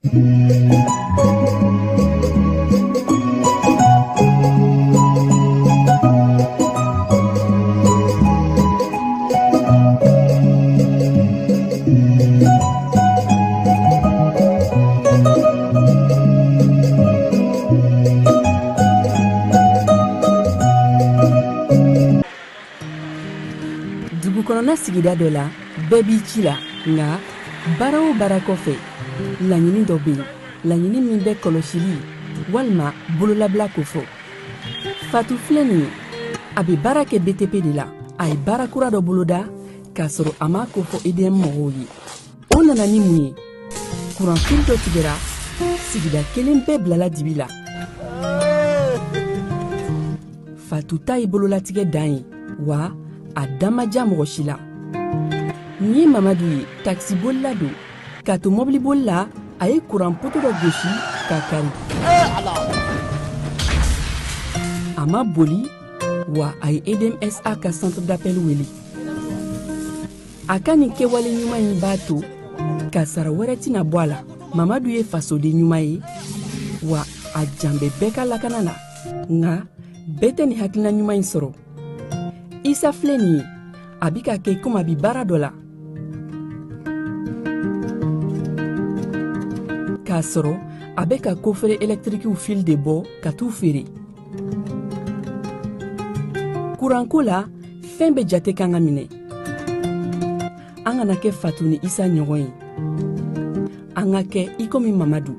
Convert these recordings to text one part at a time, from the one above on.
Dugu kɔnɔna sigida dɔ la, bɛɛ b'i ci la, nka baara o baara kɔfɛ, laɲini dɔ bɛ yen, laɲini min bɛ kɔlɔsili walima bololabila kofɔ. Fatu filɛ nin ye, a bɛ baara kɛ BTP de la. A ye baara kura dɔ boloda k'a sɔrɔ a m'a kofɔ EDM mɔgɔw ye. O nana ni mun ye? Kuranfili dɔ tigɛra, sigida kelen bɛɛ bilala dibi la. Fatu ta ye bololatigɛ dan ye, wa a da ma diya mɔgɔ si la. Nin ye Mamadu ye, takisibolila don. K'a to mɔbiliboli la, a ye kuran poto dɔ gosi k'a kari. A ma boli, wa a ye EDMSA ka centre d'appel wele. A ka nin kɛwale ɲuman in b'a to kasara wɛrɛ tɛna bɔ a la. Mamadu ye fasoden ɲuman ye, wa a jan bɛ bɛɛ ka lakana na. Nka bɛɛ tɛ nin hakilina ɲuman in sɔrɔ. Isa filɛ nin ye, a bi ka kɛ komi a bi baara dɔ la, k'a sɔrɔ a bɛ ka kofere ɛlɛtirikiw fil de bɔ ka t'u feere. Kuranko la, fɛn bɛɛ jate kan ka minɛ. An kana kɛ Fatu ni Isa ɲɔgɔn ye, an ka kɛ i komi Mamadu.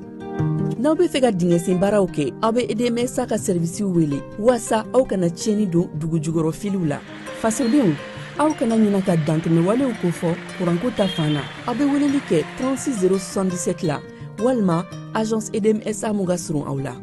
N'aw bɛ fɛ ka dingɛsen baaraw kɛ, aw bɛ EDMSA ka sɛrivisiw wele waasa aw kana tiɲɛni don dugu jukɔrɔ filiw la. Fasodenw, aw kana ɲina ka dantɛmɛwalew kofɔ kuranko ta fan na. Aw bɛ weleli kɛ 36 077 la walima agence EDMSA mun ka surun aw la.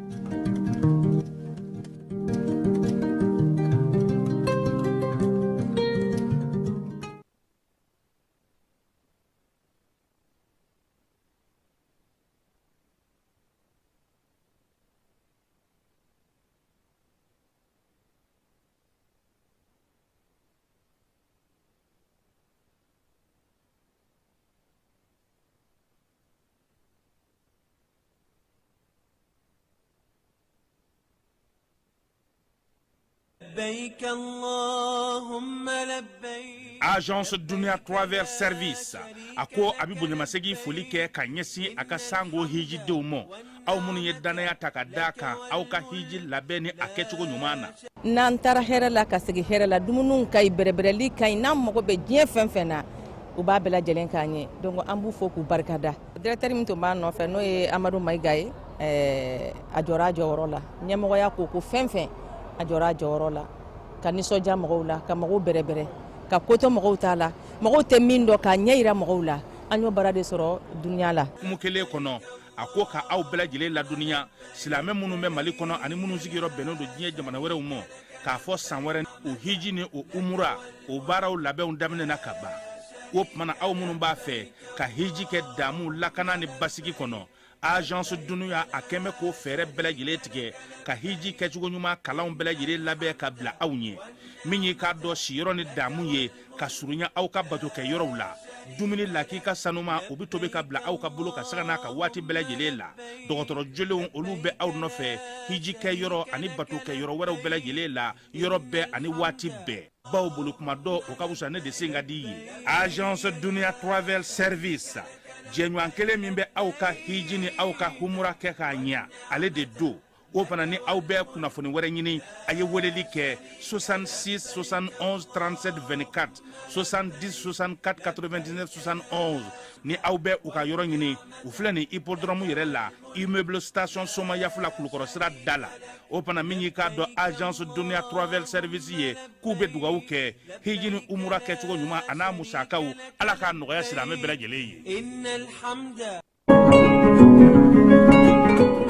Agence Dunia Travel Service a ko a bɛ bonyamasegin foli kɛ ka ɲɛsin a ka sango hijidenw ma, aw minnu ye dannaya ta ka da kan aw ka hiji labɛn ni a kɛcogo ɲuman na. N'an taara hɛrɛ la ka segin hɛrɛ la, dumuniw ka ɲi, bɛrɛbɛrɛli ka ɲi, n'an mago bɛ diɲɛ fɛn fɛn na, u b'a bɛɛ lajɛlen k'an ye. Donc an b'u fo k'u barikada. Directeur min tun b'an nɔfɛ, n'o ye Amadu Mayiga ye, a jɔra a jɔyɔrɔ la. Ɲɛmɔgɔya ko ko fɛn fɛn, a jɔra a jɔyɔrɔ la, ka nisɔndiya mɔgɔw la, ka mɔgɔw bɛrɛbɛrɛ, ka ko to mɔgɔw ta la, mɔgɔw tɛ min dɔn k'a ɲɛ yira mɔgɔw la. An y'o baara de sɔrɔ Dunia la. Hukumu kelen kɔnɔ, a ko ka aw bɛɛ lajɛlen ladɔnniya, silamɛ minnu bɛ Mali kɔnɔ ani minnu sigiyɔrɔ bɛnnen don diɲɛ jamana wɛrɛw ma, k'a fɔ san wɛrɛ o hiji ni o umura o baaraw labɛnw daminɛna ka ban. O tuma na, aw minnu b'a fɛ ka hiji kɛ damu, lakana ni basigi kɔnɔ, Agence Dunia a kɛn bɛ k'o fɛɛrɛ bɛɛ lajɛlen tigɛ ka hiji kɛcogo ɲuman kalanw bɛɛ lajɛlen labɛn ka bila aw ɲɛ. Min y'i k'a dɔn siyɔrɔ ni damu ye ka surunya aw ka bato kɛ yɔrɔw la, dumuni lakika sanuma o bɛ tobi ka bila aw ka bolo ka sanga n'a ka waati bɛɛ lajɛlen la. Dɔgɔtɔrɔ jolenw olu bɛ aw nɔfɛ hiji kɛ yɔrɔ ani bato kɛ yɔrɔ wɛrɛw bɛɛ lajɛlen la, yɔrɔ bɛɛ ani waati bɛɛ, baw bolo kuma dɔ o ka fisa ne de sen ka di ye. Agence Dunia Travel Service, jɛɲɔgɔn kelen min bɛ aw ka hiji ni aw ka humura kɛ k'a ɲɛ, ale de don. O fana ni aw bɛ kunnafoni wɛrɛ ɲini, a ye weleli kɛ 66 71 37 24, 70 64 99 71. Ni aw bɛ u ka yɔrɔ ɲini, u filɛ nin hippodrome yɛrɛ la, immeuble station Somayafula, Kulukɔrɔ sira da la. O fana min y'i k'a dɔn Agence Dunia Travel Service ye, k'u bɛ dugawu kɛ hiji ni umura kɛcogo ɲuman a n'a musakaw, Ala k'a nɔgɔya silamɛ bɛɛ lajɛlen ye.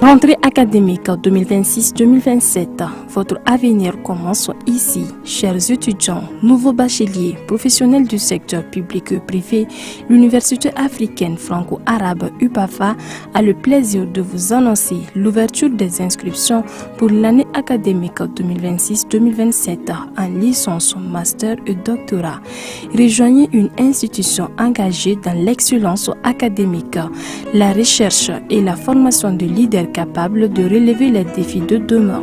Rentrée académique 2026-2027, votre avenir commence ici. Chers étudiants, nouveaux bacheliers, professionnels du secteur public et privé, l'Université africaine franco-arabe UPAFA a le plaisir de vous annoncer l'ouverture des inscriptions pour l'année académique 2026-2027 en licence, master et doctorat. Rejoignez une institution engagée dans l'excellence académique, la recherche et la formation de leaders capables de relever les défis de demain.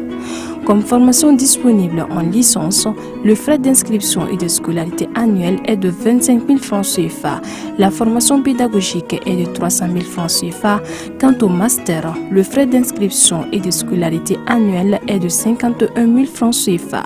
Comme formation disponible en licence, le frais d'inscription et de scolarité annuelle est de 25 000 francs CFA. La formation pédagogique est de 300 000 francs CFA. Quant au master, le frais d'inscription et de scolarité annuelle est de 51 000 francs CFA.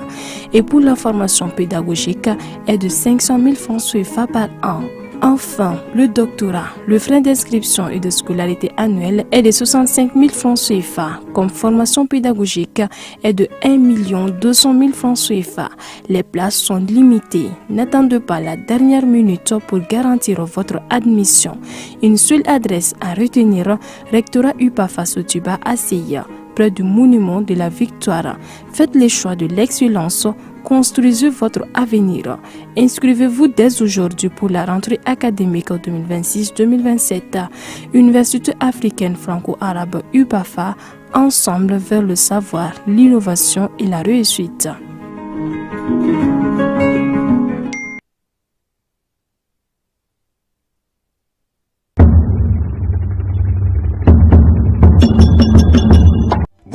Et pour la formation pédagogique est de 500 000 francs CFA par an. Enfin, le doctorat, le frais d'inscription et de scolarité annuelle est de 65 000 francs CFA. Comme formation pédagogique est de 1 200 000 francs CFA. Les places sont limitées. N'attendez pas la dernière minute pour garantir votre admission. Une seule adresse à retenir, Rectorat UPAFA Sotuba ACI, près du monument de la Victoire. Faites le choix de l'excellence. Construisez votre avenir. Inscrivez-vous dès aujourd'hui pour la rentrée académique 2026-2027. Université africaine franco-arabe UPAFA, ensemble vers le savoir, l'innovation et la réussite.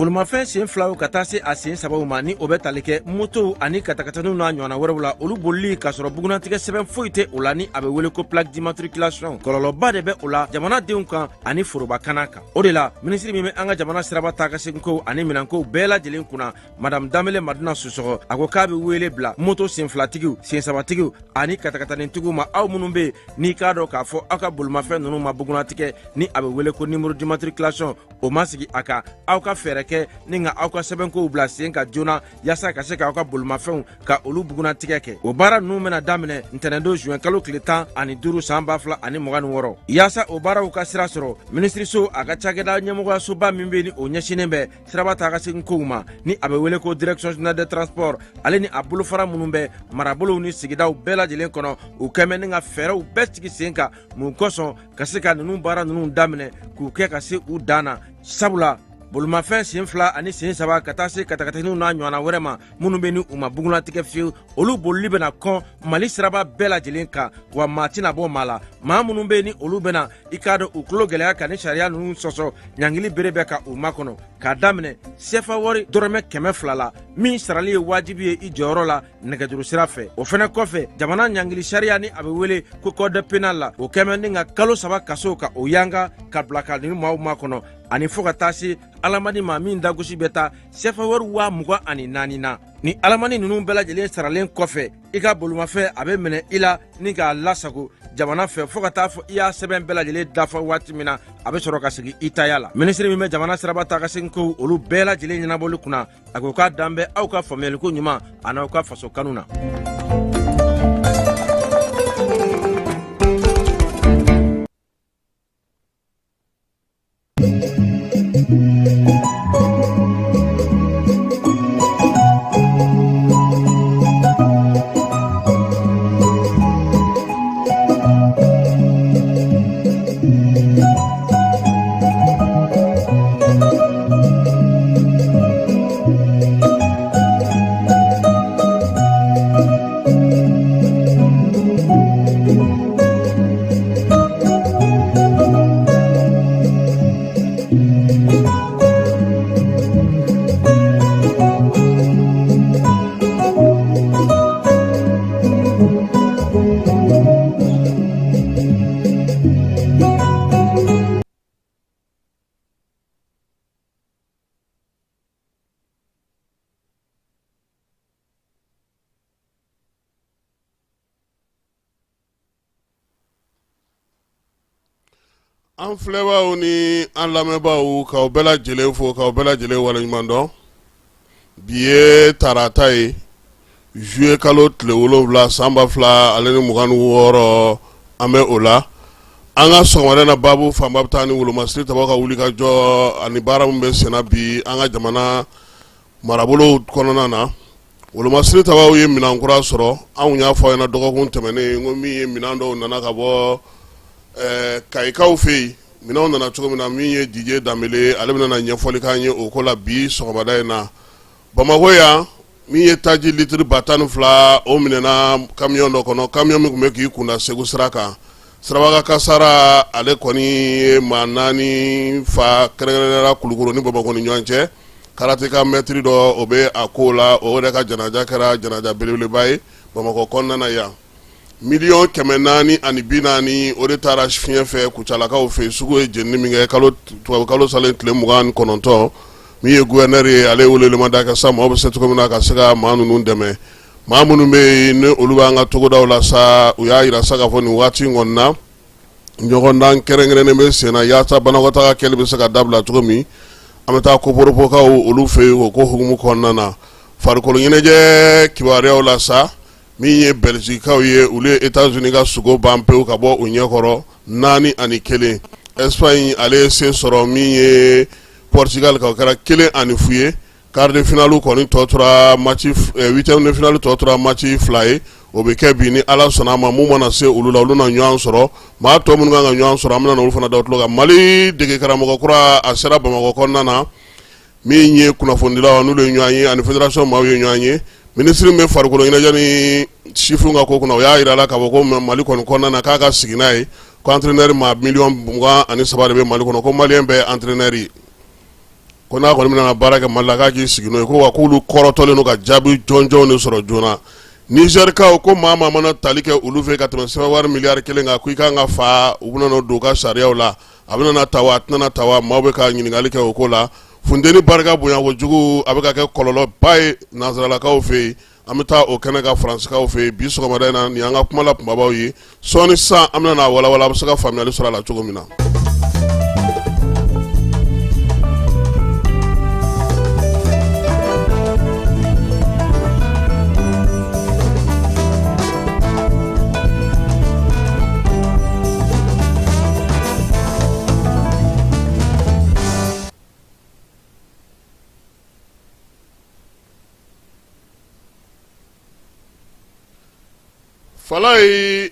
Bolimafɛn sen filaw ka taa se a sen sabaw ma, ni o bɛ tali kɛ motow ani katakataniw n'a ɲɔgɔnna wɛrɛw la, olu bolili k'a sɔrɔ bugunnatigɛ sɛbɛn foyi tɛ o la, ni a bɛ wele ko plaque d'immatriculation, kɔlɔlɔba de bɛ o la jamanadenw kan ani forobakana kan. O de la, minisiri min bɛ an ka jamana siraba taa ka seginkow ani minɛnkow bɛɛ lajɛlen kunna, Madame Danbele Madina Sisɔkɔ, a ko k'a bɛ wele bila moto senfilatigiw, sensabatigiw ani katakatanitigiw ma, aw minnu bɛ yen n'i k'a dɔn k'a fɔ aw ka bolimafɛn ninnu ma bugunnatigɛ, ni a bɛ wele ko numéro d'immatriculation, o ma sigi a kan, aw ka fɛɛrɛ kɛ ni ka aw ka sɛbɛnkow bila sen kan joona yaasa ka se k'aw ka bolimafɛnw ka olu bugunnatigɛ kɛ. O baara ninnu bɛna daminɛ ntɛnɛndon zuwɛn kalo tile 15 san 2026. Yaasa o baaraw ka sira sɔrɔ, minisiriso a ka cakɛda ɲɛmɔgɔyasoba min bɛ ni o ɲɛsinnen bɛ siraba taa ka segin kow ma, ni a bɛ wele ko Direction générale des transports, ale ni a bolofara minnu bɛ marabolow ni sigidaw bɛɛ lajɛlen kɔnɔ, u kɛmɛ ni ka fɛɛrɛw bɛɛ sigi sen kan mun kosɔn ka se ka ninnu baara ninnu daminɛ k'u kɛ ka se u dan na. Sabula bolimafɛn sen fila ani sen saba ka taa se katakataniw n'a ɲɔgɔnna wɛrɛ ma minnu bɛ ni u ma bugunnatigɛ fiyewu, olu bolili bɛna kɔn Mali siraba bɛɛ lajɛlen kan, wa maa tɛna bɔ maa la. Maa minnu bɛ ni olu bɛna i k'a dɔn u tulo gɛlɛya ka ni sariya ninnu sɔsɔ, ɲangili bere bɛ ka u makɔnɔ k'a daminɛ sefa wari dɔrɔmɛ 200 la, min sarali ye wajibi ye i jɔyɔrɔ la nɛgɛjuru sira fɛ. O fɛnɛ kɔfɛ, jamana ɲangili sariya, ni a bɛ wele ko code pénal la, o kɛmɛ ni ka kalo 3 kaso ka o yanga ka bila ka nin maaw makɔnɔ, ani fo ka taa se alamani ma min dagosi bɛ taa sefa wari 24,000 na. Ni alamani ninnu bɛɛ lajɛlen saralen kɔfɛ, i ka bolimafɛn a bɛ minɛ i la ni k'a lasago jamana fɛ fo ka taa fɔ i y'a sɛbɛn bɛɛ lajɛlen dafa waati min na, a bɛ sɔrɔ ka segin i taya la. Minisiri min bɛ jamana siraba taa ka segin kow olu bɛɛ lajɛlen ɲɛnabɔli kunna, a ko k'a dan bɛ aw ka faamuyaliko ɲuman an'aw ka faso kanu na. An filɛbaaw ni an lamɛnbaaw, k'aw bɛɛ lajɛlen fo, k'aw bɛɛ lajɛlen waleɲuman dɔn. Bi ye tarata ye, juillet kalo tile 7 san 2026, an bɛ o la. An ka sɔgɔmada na baabu fanba bɛ taa ni wolomasiri tabaw ka wuli ka jɔ ani baara min bɛ senna bi an ka jamana marabolo kɔnɔna na. Wolomasiri tabaw ye minɛn kura sɔrɔ. Anw y'a fɔ aw ɲɛna dɔgɔkun tɛmɛnen ko min ye minɛn dɔw nana ka bɔ kayikaw fɛ yen. Minɛnw nana cogo min na, min ye Didier Danbele, ale bɛna na ɲɛfɔli k'an ye o ko la bi sɔgɔmada in na. Bamakɔ yan, min ye taji litiri 12,000, o minɛna kamiyɔn dɔ kɔnɔ, kamiyɔn min tun bɛ k'i kunda Segu sira kan. Sirabakan kasara, ale kɔni ye maa 4 fa, kɛrɛnkɛrɛnnenya la Kulukoro ni Bamakɔ ni ɲɔgɔn cɛ. Karateka mɛtiri dɔ, o bɛ a ko la, o yɛrɛ ka janaja kɛra janaja belebeleba ye Bamakɔ kɔnɔna na yan. 440 millions, o de taara fiɲɛ fɛ Kucalakaw fɛ. Sugu ye jenini min kɛ kalo tubabukalo salen tile 29, min ye gouverneur ye, ale ye welewelemada kɛ sa, maaw bɛ se cogo min na ka se ka maa ninnu dɛmɛ. Maa minnu bɛ yen ni olu b'an ka togodaw la sa, u y'a jira sa k'a fɔ nin waati in kɔni na, ɲɔgɔndan kɛrɛnkɛrɛnnen bɛ sen na yaasa banakɔtaga kɛli bɛ se ka dabila cogo min. An bɛ taa Koporopokaw olu fɛ yen o ko hukumu kɔnɔna na. Farikolo ɲɛnajɛ kibaruyaw la sa, min ye Bɛlizikaw ye, olu ye Etats-Unis ka sugo ban pewu ka bɔ u ɲɛkɔrɔ 4-1. Espagne, ale ye se sɔrɔ min ye Portugal kan, o kɛra 1-0 ye. Quart de finale kɔni tɔ tora match, huitième de finale tɔ tora match 2 ye. O bɛ kɛ bi ni Ala sɔnna a ma. Mun mana se olu la, olu na ɲɔgɔn sɔrɔ. Maa tɔ minnu kan ka ɲɔgɔn sɔrɔ, an bɛna olu fana da tulo kan. Mali dege karamɔgɔ kura, a sera Bamakɔ kɔnɔna na. Min ye kunnafonidilaw, n'olu ye ɲɔgɔn ye, ani fédération maaw ye ɲɔgɔn ye. Minisiri min bɛ farikolo ɲɛnajɛ ni sifinw ka ko kunna, o y'a jira la k'a fɔ ko Mali kɔni kɔnɔna na, k'a ka sigi n'a ye ko entraîneur maa 23 millions de bɛ Mali kɔnɔ, ko malien bɛɛ ye entraîneur ye, ko n'a kɔni bɛna baara kɛ Mali la, k'a k'i sigi n'o ye, ko wa k'olu kɔrɔtɔlen don ka jaabi jɔnjɔnw de sɔrɔ joona. Nizɛrikaw ko maa maa mana tali kɛ olu fɛ ka tɛmɛ CFA wari miliyari 1 kan, ko i kan ka fa, u bɛna don u ka sariyaw la. A bɛna ta wa, a tɛna ta wa? Maaw bɛ ka ɲininkali kɛ o ko la. Funteni barika bonya kojugu, a bɛ ka kɛ kɔlɔlɔba ye nansaralakaw fɛ yen. An bɛ taa o kɛnɛ kan Faransikaw fɛ yen bi sɔgɔmada in na. Nin y'an ka kuma la kunbabaw ye. Sɔɔni sisan, an bɛna n'a walawala, a bɛ se ka faamuyali sɔrɔ a la cogo min na. Falaye,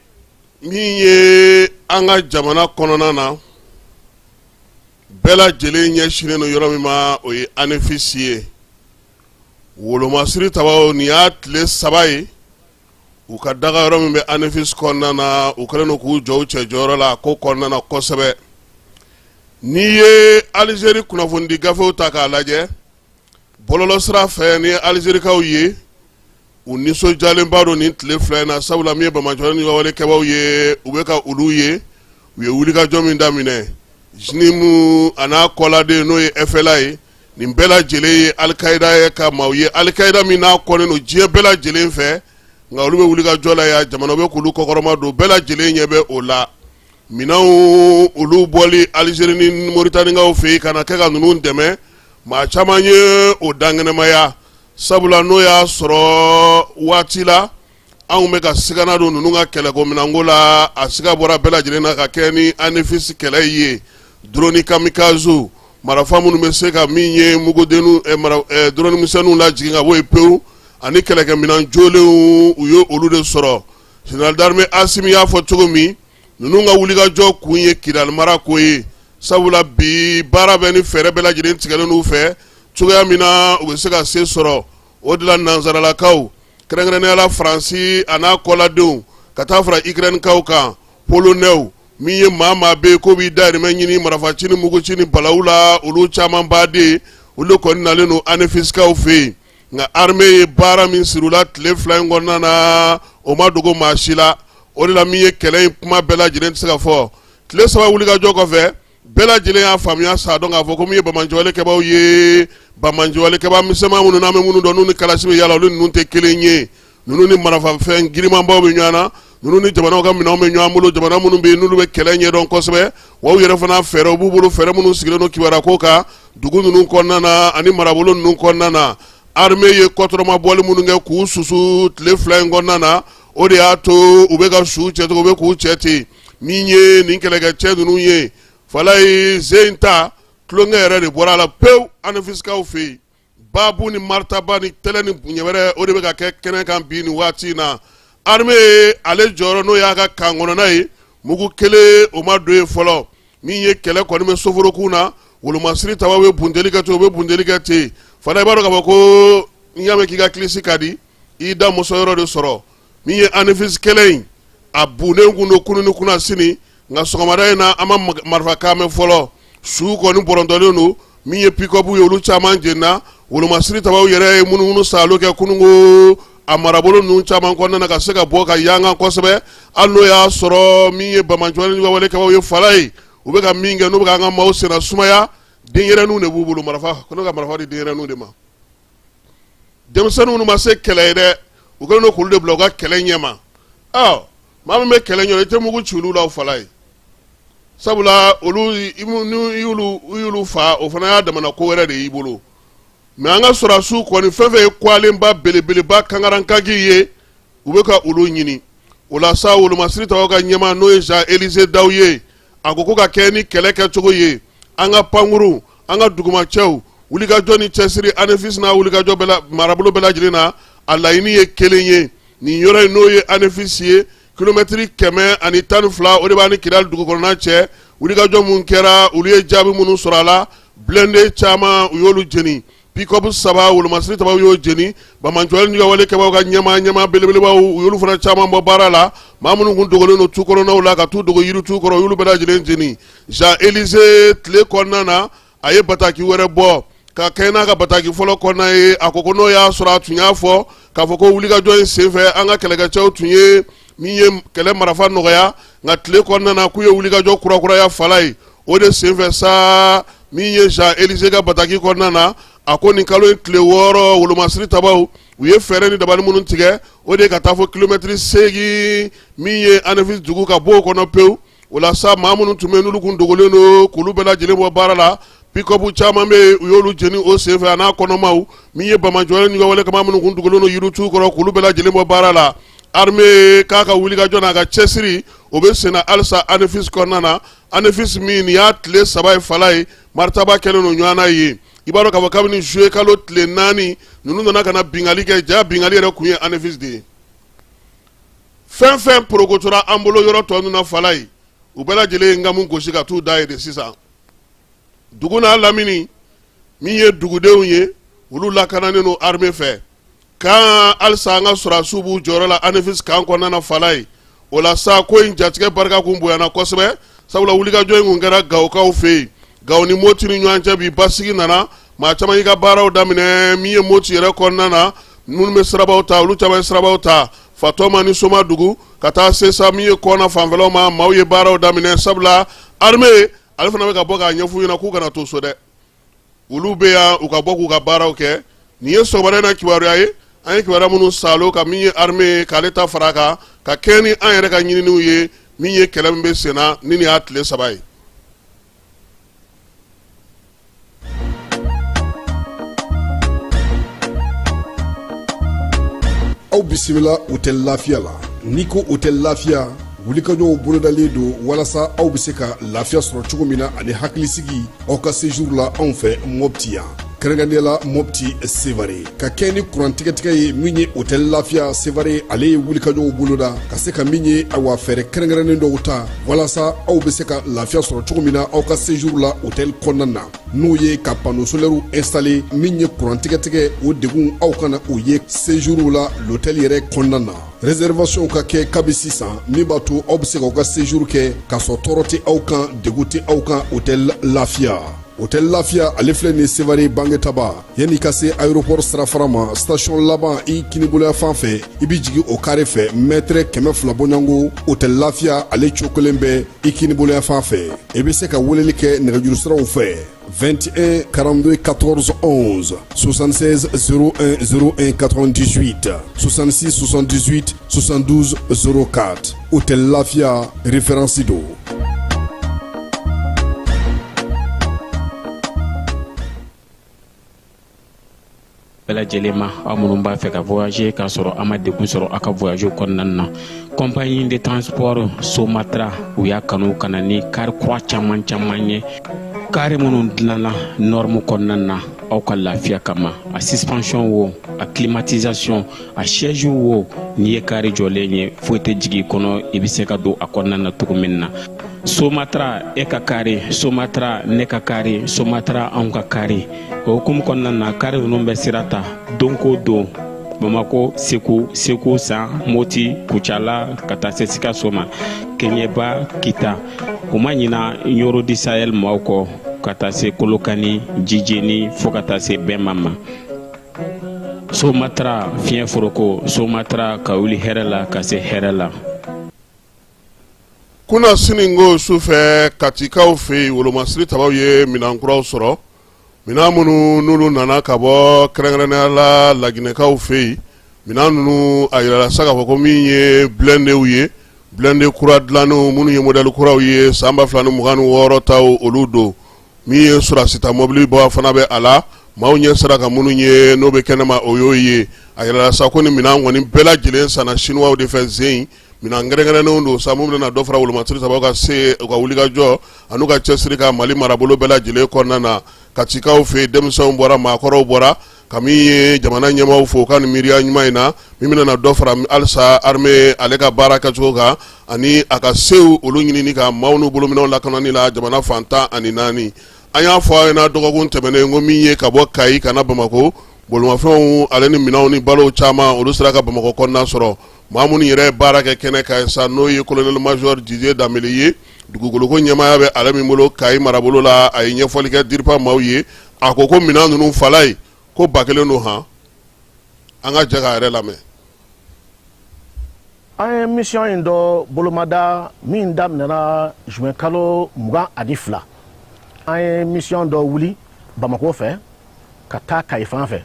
min ye an ka jamana kɔnɔna na, bɛɛ lajɛlen ɲɛsinnen don yɔrɔ min ma, o ye ANEFIS ye. Wolomasiri tabaw, nin y'a tile 3 ye, u ka daga yɔrɔ min bɛ ANEFIS kɔnɔna na, u kɛlen don k'u jɔ u cɛ jɔyɔrɔ la a ko kɔnɔna na kosɛbɛ. N'i ye Alizeri kunnafonidi gafew ta k'a lajɛ bɔlɔlɔsira fɛ, ni Alizerikaw ye, u nisɔndiyalenba don nin tile 2 in na, sabula min ye banbaanciwale ni walekɛbaw ye, u bɛ ka olu ye, u ye wulikajɔ min daminɛ, JNIM a n'a kɔladen, n'o ye FLA ye, nin bɛɛ lajɛlen ye Alikayida ye ka maaw ye, Alikayida min n'a kɔnnen don diɲɛ bɛɛ lajɛlen fɛ, nka olu bɛ wulikajɔ la yan, jamana bɛ k'olu kɔkɔrɔma don, bɛɛ lajɛlen ɲɛ bɛ o la. Minɛnw olu bɔli Alizeri ni Moritanikaw fɛ yen ka na kɛ ka ninnu dɛmɛ, maa caman ye o dankɛnɛmaya, sabula n'o y'a sɔrɔ waati la anw bɛ ka sigana don ninnu ka kɛlɛko minɛnko la, a siga bɔra bɛɛ lajɛlen na ka kɛ ni ANEFIS kɛlɛ ye. Drone kamikaze, marifa minnu bɛ se ka min ye mugudenw, drone misɛnninw lajigin ka bɔ yen pewu, ani kɛlɛkɛminɛn jolenw, u ye olu de sɔrɔ. Général d'armée Asimi y'a fɔ cogo min, ninnu ka wulikajɔ kun ye Kidali mara ko ye, sabula bi baara bɛ ni fɛɛrɛ bɛɛ lajɛlen tigɛlen n'u fɛ cogoya min na u bɛ se ka se sɔrɔ o de la. Nansaralakaw, kɛrɛnkɛrɛnnenya la Faransi a n'a kɔladenw, ka taa fara Ukrainekaw kan, Polonɛw, min ye maa maa bɛ yen k'o b'i dahirimɛ ɲini marifaci ni muguci ni balawu la, olu caman baden, olu de kɔni nalen don ANEFISkaw fɛ yen. Nka armée ye baara min siri u la tile 2 in kɔnɔna na, o ma dogo maa si la. O de la, min ye kɛlɛ in kuma bɛɛ lajɛlen tɛ se ka fɔ. Tile 3 wulikajɔ kɔfɛ, bɛɛ lajɛlen y'a faamuya sa dɔn k'a fɔ ko min ye banbaanciwalekɛbaw ye, banbaanciwalekɛba misɛnman minnu n'an bɛ minnu dɔn, n'u ni kalasi bɛ yaala, olu ninnu tɛ kelen ye. Ninnu ni marafafɛn girinmanbaw bɛ ɲɔgɔn na, ninnu ni jamanaw ka minɛnw bɛ ɲɔgɔn bolo, jamana minnu bɛ yen n'olu bɛ kɛlɛ ɲɛdɔn kosɛbɛ, wa u yɛrɛ fana fɛɛrɛw b'u bolo, fɛɛrɛ minnu sigilen don kibaruya ko kan dugu ninnu kɔnɔna na ani marabolo ninnu kɔnɔna na. Armée ye kɔtɔrɔmabɔli minnu kɛ k'u susu tile 2 in kɔnɔna na, o de y'a to u bɛ ka su cɛ cogo, u bɛ k'u cɛ ten. Min ye nin kɛlɛkɛcɛ ninnu ye, Falayi, sen ta tulonkɛ yɛrɛ de bɔra a la pewu Anefisikaw fɛ yen. Baabu ni maritaba ni tɛlɛ ni bonya wɛrɛ, o de bɛ ka kɛ kɛnɛ kan bi nin waati in na. Armée ale jɔyɔrɔ, n'o y'a ka kan kɔnɔna ye, mugu kelen o ma don yen fɔlɔ. Min ye kɛlɛ kɔni bɛ soforokun na, wolomasiri tabaw bɛ bunteli kɛ ten, u bɛ bunteli kɛ ten. Fana, i b'a dɔn k'a fɔ ko n'i y'a mɛn k'i ka kilisi ka di, i da muso yɔrɔ de sɔrɔ. Min ye Anefisi kɛlɛ in, a bunnen kun don kunun ni kunasini, nka sɔgɔmada in na, an ma marifakan mɛn fɔlɔ. Su kɔni bɔrɔntɔlen don. Min ye pick-up ye, olu caman jenina. Wolomasiri tabaw yɛrɛ ye munumunu saalo kɛ kununko a marabolo ninnu caman kɔnɔna na ka se ka bɔ ka yankan kosɛbɛ, hali n'o y'a sɔrɔ min ye banbaanciwale walekɛbaw ye, Falayi, u bɛ ka min kɛ, n'u bɛ ka an ka maaw senna sumaya, denyɛrɛninw de b'u bolo marifa ko ne ka marifa di denyɛrɛninw de ma. Denmisɛnninw ma se kɛlɛ ye dɛ, u kɛlen don k'olu de bila u ka kɛlɛ ɲɛma. Ɔ, maa min bɛ kɛlɛ ɲɛ, i tɛ mugu ci olu la, Falayi, sabula olu n'i y'olu fa, o fana y'a damana ko wɛrɛ de y'i bolo. Mais an ka sɔrɔdasiw kɔni, fɛn fɛn ye kwalenba belebeleba kankarankanki ye, u bɛ ka olu ɲini. O la sa, wolomasiri tabaw ka ɲɛmaa, n'o ye Jean Élisée Daw ye, a ko ko ka kɛ ni kɛlɛ kɛcogo ye, an ka pankuru, an ka dugumacɛw, wulikajɔ ni cɛsiri Anefis n'a wulikajɔ bɛɛ la, marabolo bɛɛ lajɛlen na, a laɲini ye kelen ye. Nin yɔrɔ in, n'o ye Anefis ye, kilomɛtiri 112, o de b'a ni Kidali dugu kɔnɔna cɛ. Wulikajɔ mun kɛra, olu ye jaabi minnu sɔrɔ a la, blindé caman, u y'olu jeni, pick-up saba, wolomasiri tabaw y'o jeni, banbaanciwale ni wale kɛbaw ka ɲɛmaa belebelebaw, u y'olu fana caman bɔ baara la. Maa minnu kun dogolen don tu kɔnɔnaw la, ka t'u dogo yiritu kɔrɔ, u y'olu bɛɛ lajɛlen jeni. Jean Élisée, tile kɔnɔna na, a ye bataki wɛrɛ bɔ ka kɛ n'a ka bataki fɔlɔ kɔnɔna ye. A ko ko n'o y'a sɔrɔ a tun y'a fɔ k'a fɔ ko wulikajɔ in senfɛ, an ka kɛlɛkɛcɛw tun ye min ye kɛlɛ marifa nɔgɔya, nka tile kɔnɔna na, k'u ye wulikajɔ kurakuraya, Falayi. O de senfɛ sa, min ye Jean Élisée ka bataki kɔnɔna na, a ko nin kalo in tile 6, wolomasiri tabaw, u ye fɛɛrɛ ni dabali minnu tigɛ, o de ye ka taa fo kilomɛtiri 8, min ye Anefis dugu, ka bɔ o kɔnɔ pewu. O la sa, maa minnu tun bɛ n'olu kun dogolen don, k'olu bɛɛ lajɛlen bɔ baara la. Pick-up caman bɛ yen, u y'olu jeni o senfɛ, a n'a kɔnɔmaw. Min ye banbaanciwale ni wale kɛbaa minnu kun dogolen don yiritu kɔrɔ, k'olu bɛɛ lajɛlen bɔ baara la. Armée k'a ka wulikajɔ n'a ka cɛsiri, o bɛ senna halisa Anefis kɔnɔna na. Anefis min, nin y'a tile 3 ye, Falayi, maritaba kɛlen don ɲɔgɔn na yen. I b'a dɔn k'a fɔ kabini juillet kalo tile 4, ninnu nana ka na binkanni kɛ. Ja binkanni yɛrɛ kun ye Anefis de ye. Fɛn fɛn porokotora an bolo yɔrɔ tɔ ninnu na, Falayi, u bɛɛ lajɛlen ye nkamu gosi ka t'u da yen de sisan. Dugu n'a lamini, min ye dugudenw ye, olu lakananen don armée fɛ kan. Halisa an ka sɔrɔdasiw b'u jɔyɔrɔ la Anefis kan kɔnɔna na, Falayi. O la sa, ko in jatigɛ barika kun bonyana kosɛbɛ, sabula wulikajɔ in kun kɛra Gawokaw fɛ yen. Gawo ni Moti ni ɲɔgɔn cɛ, bi basigi nana, maa caman y'i ka baaraw daminɛ. Min ye Moti yɛrɛ kɔnɔna na, minnu bɛ sirabaw ta, olu caman ye sirabaw ta Fatɔma ni Somadugu ka taa se sa min ye kɔna fanfɛlaw ma. Maaw ye baaraw daminɛ, sabula armée ale fana bɛ ka bɔ k'a ɲɛf'u ɲɛna k'u kana to so dɛ, olu bɛ yan, u ka bɔ k'u ka baaraw kɛ. Nin ye sɔgɔmada in na kibaruya ye, an ye kibaruya minnu saalo ka min ye armée k'ale ta fara a kan, ka kɛɲɛ ni an yɛrɛ ka ɲininiw ye. Min ye kɛlɛ min bɛ senna ni nin y'a tile 3 ye. Aw bisimila Hôtel Lafiya la. N'i ko Hôtel Lafiya, wulikajɔw bolodalen don walasa aw bɛ se ka lafiya sɔrɔ cogo min na ani hakilisigi aw ka séjour la anw fɛ Mopti yan, kɛrɛnkɛrɛnnenya la Mopti Sevare. Ka kɛ ni kuran tigɛtigɛ ye, min ye Hôtel Lafiya Sevare, ale ye wulikajɔw boloda ka se ka min ye, awa, fɛɛrɛ kɛrɛnkɛrɛnnen dɔw ta walasa aw bɛ se ka lafiya sɔrɔ cogo min na aw ka séjour la hôtel kɔnɔna na, n'o ye ka panneau solaire installer. Min ye kuran tigɛtigɛ, o degun aw kana o ye séjour la l'hôtel yɛrɛ kɔnɔna na. Réservation ka kɛ kabi sisan, min b'a to aw bɛ se k'aw ka séjour kɛ k'a sɔrɔ tɔɔrɔ tɛ aw kan, degun tɛ aw kan. Hôtel Lafiya, Hôtel Lafiya, ale filɛ nin Sevare Bangetaba, yanni ka se aéroport sirafara ma, station laban i kiniboloya fan fɛ, i bɛ jigin o kare fɛ, mɛtɛrɛ 200 bɔɲɔgɔnko, Hôtel Lafiya ale cokolen bɛ i kiniboloya fan fɛ. I bɛ se ka weleli kɛ nɛgɛjuru siraw fɛ: 21 42 14 11, 76 01 01 98, 66 78 72 04. Hôtel Lafiya, référence don. Bɛɛ lajɛlen ma, aw minnu b'a fɛ ka voyager k'a sɔrɔ a ma degun sɔrɔ aw ka voyage kɔnɔna na, compagnie de transport Somatra, u y'a kanu ka na ni kari kura caman caman ye, kari minnu dilanna norme kɔnɔna na aw ka lafiya kama. A suspension wo, a climatisation, a siège wo, n'i ye kari jɔlen ye, foyi tɛ jigin i kɔnɔ, i bɛ se ka don a kɔnɔna na cogo min na. Somatra, e ka kari Somatra, ne ka kari Somatra, anw ka kari. O hukumu kɔnɔna na, kari ninnu bɛ sira ta don ko don Bamako, Segu, Segu San, Moti, Kucala, ka taa se Sikaso ma, Keɲeba, Kita. U ma ɲina Ɲoro du Sahel maaw kɔ, ka taa se Kolokani, Jijeni, fo ka taa se Bɛnma ma. Somatra, fiɲɛ foroko Somatra, ka wuli hɛrɛ la ka se hɛrɛ la. Kunasini ko sufɛ, Katikaw fɛ yen, wolomasiri tabaw ye minɛn kuraw sɔrɔ, minɛn minnu n'olu nana ka bɔ kɛrɛnkɛrɛnnenya la Laginɛkaw fɛ yen. Minɛn ninnu, a yirala sa k'a fɔ ko min ye blindéw ye, blindé kura dilannenw minnu ye modèle kuraw ye, san 2026 taw, olu don. Min ye sɔrɔdasi ta mɔbiliba fana bɛ a la, maaw ɲɛ sera ka minnu ye n'o bɛ kɛnɛma, o y'o ye. A yirala sa ko ni minɛn kɔni bɛɛ lajɛlen sanna Chinois de fɛ zen. Minɛn kɛrɛnkɛrɛnnenw don sa, minnu bɛna dɔ fara wolomasiri tabaw ka se u ka wulikajɔ an'u ka cɛsiri ka Mali marabolo bɛɛ lajɛlen kɔnɔna na. Katikaw fɛ yen, denmisɛnw bɔra, maakɔrɔw bɔra ka min ye jamana ɲɛmaaw fo u ka nin miiriya ɲuman in na, min bɛna dɔ fara halisa armée ale ka baara kɛcogo kan ani a ka sew olu ɲinini ka maaw n'u bolominɛnw lakanani la jamana fan 14. An y'a fɔ aw ɲɛna dɔgɔkun tɛmɛnen ko min ye ka bɔ Kayi ka na Bamakɔ, bolimafɛnw ale ni minɛnw ni balow caman, olu sera ka Bamakɔ kɔnɔna sɔrɔ. Maa minnu yɛrɛ ye baara kɛ kɛnɛ kan sa, n'o ye colonel major Didier Danbele ye, dugukoloko ɲɛmaaya bɛ ale min bolo Kayi marabolo la, a ye ɲɛfɔli kɛ DIRPA maaw ye. A ko ko minɛn ninnu fala ye ko 1000 don. Han, an ka jɛ k'a yɛrɛ lamɛn. An ye mission in dɔ bolomada min daminɛna juin kalo 22. An ye mission dɔ wuli Bamako fɛ ka taa Kayi fan fɛ.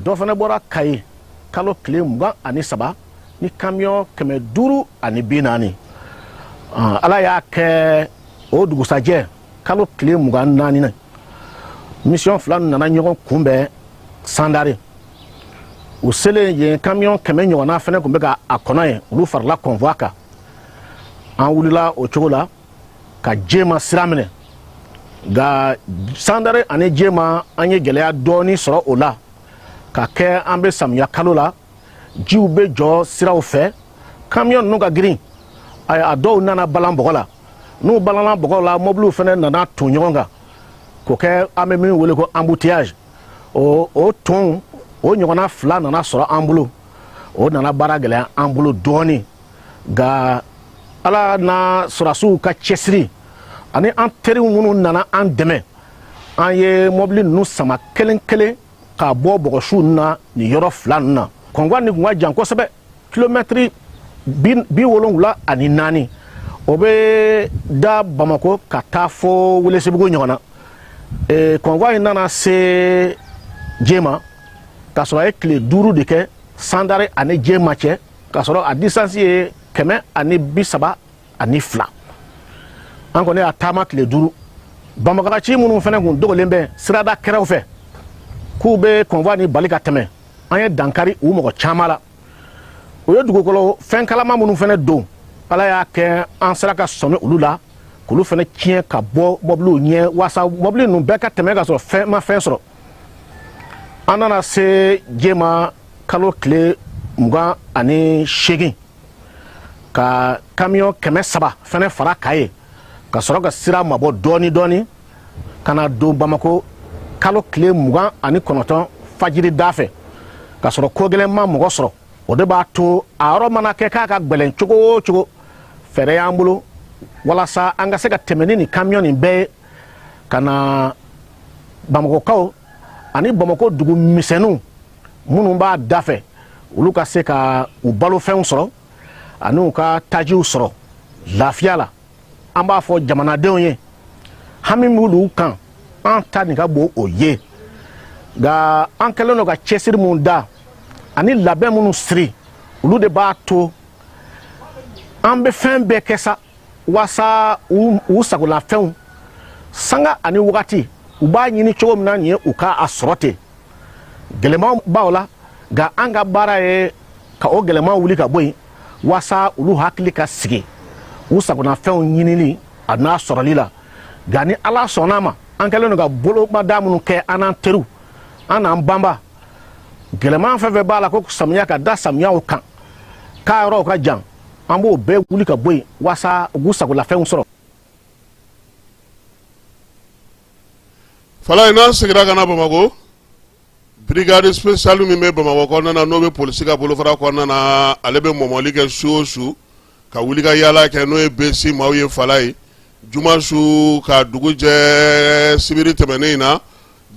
Dɔ fana bɔra Kayi kalo tile 23 ni kamiyɔn 540. Ala y'a kɛ, o dugusajɛ kalo tile 24 na, mission fila nana ɲɔgɔn kunbɛn Sandare. U selen yen, kamiyɔn 100 ɲɔgɔnna fana tun bɛ ka a kɔnɔ yen, olu farala convoi kan. An wulila o cogo la ka Jema sira minɛ, nka Sandare ani Jema, an ye gɛlɛya dɔɔni sɔrɔ o la, ka kɛ an bɛ samiya kalo la, jiw bɛ jɔ siraw fɛ, kamiyɔn ninnu ka girin. A dɔw nana balan bɔgɔ la. N'u balana bɔgɔ la, mɔbiliw fana nana ton ɲɔgɔn kan k'o kɛ an bɛ min wele ko embouteillage. O ton o ɲɔgɔnna fila nana sɔrɔ an bolo, o nana baara gɛlɛya an bolo dɔɔni. Nka Ala n'a sɔrɔdasiw ka cɛsiri ani an teriw minnu nana an dɛmɛ, an ye mɔbili ninnu sama kelen kelen k'a bɔ bɔgɔsiw na nin yɔrɔ fila ninnu na. Convoi nin kun ka jan kosɛbɛ, kilomɛtiri 74, o bɛ da Bamako ka taa fo Welesebugu ɲɔgɔn na. Convoi in nana se Jema k'a sɔrɔ a ye tile 5 de kɛ Sandare ani Jema cɛ, k'a sɔrɔ a distance ye 132. An kɔni y'a taama tile 5. Banbagaci minnu fana kun dogolen bɛ sirada kɛrɛw fɛ k'u bɛ convoi ni bali ka tɛmɛ, an ye dankari u mɔgɔ caman la. U ye dugukolo fɛn kalama minnu fana don, Ala y'a kɛ an sera ka sɔmi olu la k'olu fana tiɲɛ ka bɔ mɔbiliw ɲɛ, waasa mɔbili ninnu bɛɛ ka tɛmɛ ka sɔrɔ fɛn ma fɛn sɔrɔ. An nana se Jema kalo tile 28 ka kamiyɔn 300 fana fara ka ye, ka sɔrɔ ka sira mabɔ dɔɔni dɔɔni ka na don Bamako kalo tile 29 fajiri da fɛ, ka sɔrɔ ko gɛlɛn ma mɔgɔ sɔrɔ. O de b'a to a yɔrɔ mana kɛ k'a ka gwɛlɛn cogo o cogo, fɛɛrɛ y'an bolo walasa an ka se ka tɛmɛ ni nin kamiyɔn nin bɛɛ ye ka na Bamakɔkaw ani Bamakɔ dugu misɛnninw minnu b'a da fɛ, olu ka se ka u balofɛnw sɔrɔ ani u ka tajiw sɔrɔ lafiya la. An b'a fɔ jamanadenw ye, hami b'olu kan, an ta nin ka bon o ye. Nka an kɛlen don ka cɛsiri mun da ani labɛn minnu siri, olu de b'a to an bɛ fɛn bɛɛ kɛ sa waasa u sagolafɛnw sanga ani wagati u b'a ɲini cogo min na nin ye, u ka a sɔrɔ ten. Gɛlɛmanw b'aw la, nka an ka baara ye ka o gɛlɛmanw wuli ka bɔ yen waasa olu hakili ka sigi u sagonafɛnw ɲinili a n'a sɔrɔli la. Nka ni Ala sɔnna a ma, an kɛlen don ka bolomada minnu kɛ an n'an teriw, an n'an banba, gɛlɛman fɛn fɛn b'a la ko samiya ka da samiyaw kan k'a yɔrɔw ka jan, an b'o bɛɛ wuli ka bɔ yen waasa u k'u sagolafɛnw sɔrɔ. Falaye, n'an seginna ka na Bamakɔ, brigade spéciale min bɛ Bamakɔ kɔnɔna na, n'o bɛ polisi ka bolofara kɔnɔna na, ale bɛ mɔmɔli kɛ su o su ka wuli ka yaala kɛ, n'o ye besi maaw ye. Falaye, juma su ka dugu jɛ sibiri tɛmɛnen in na,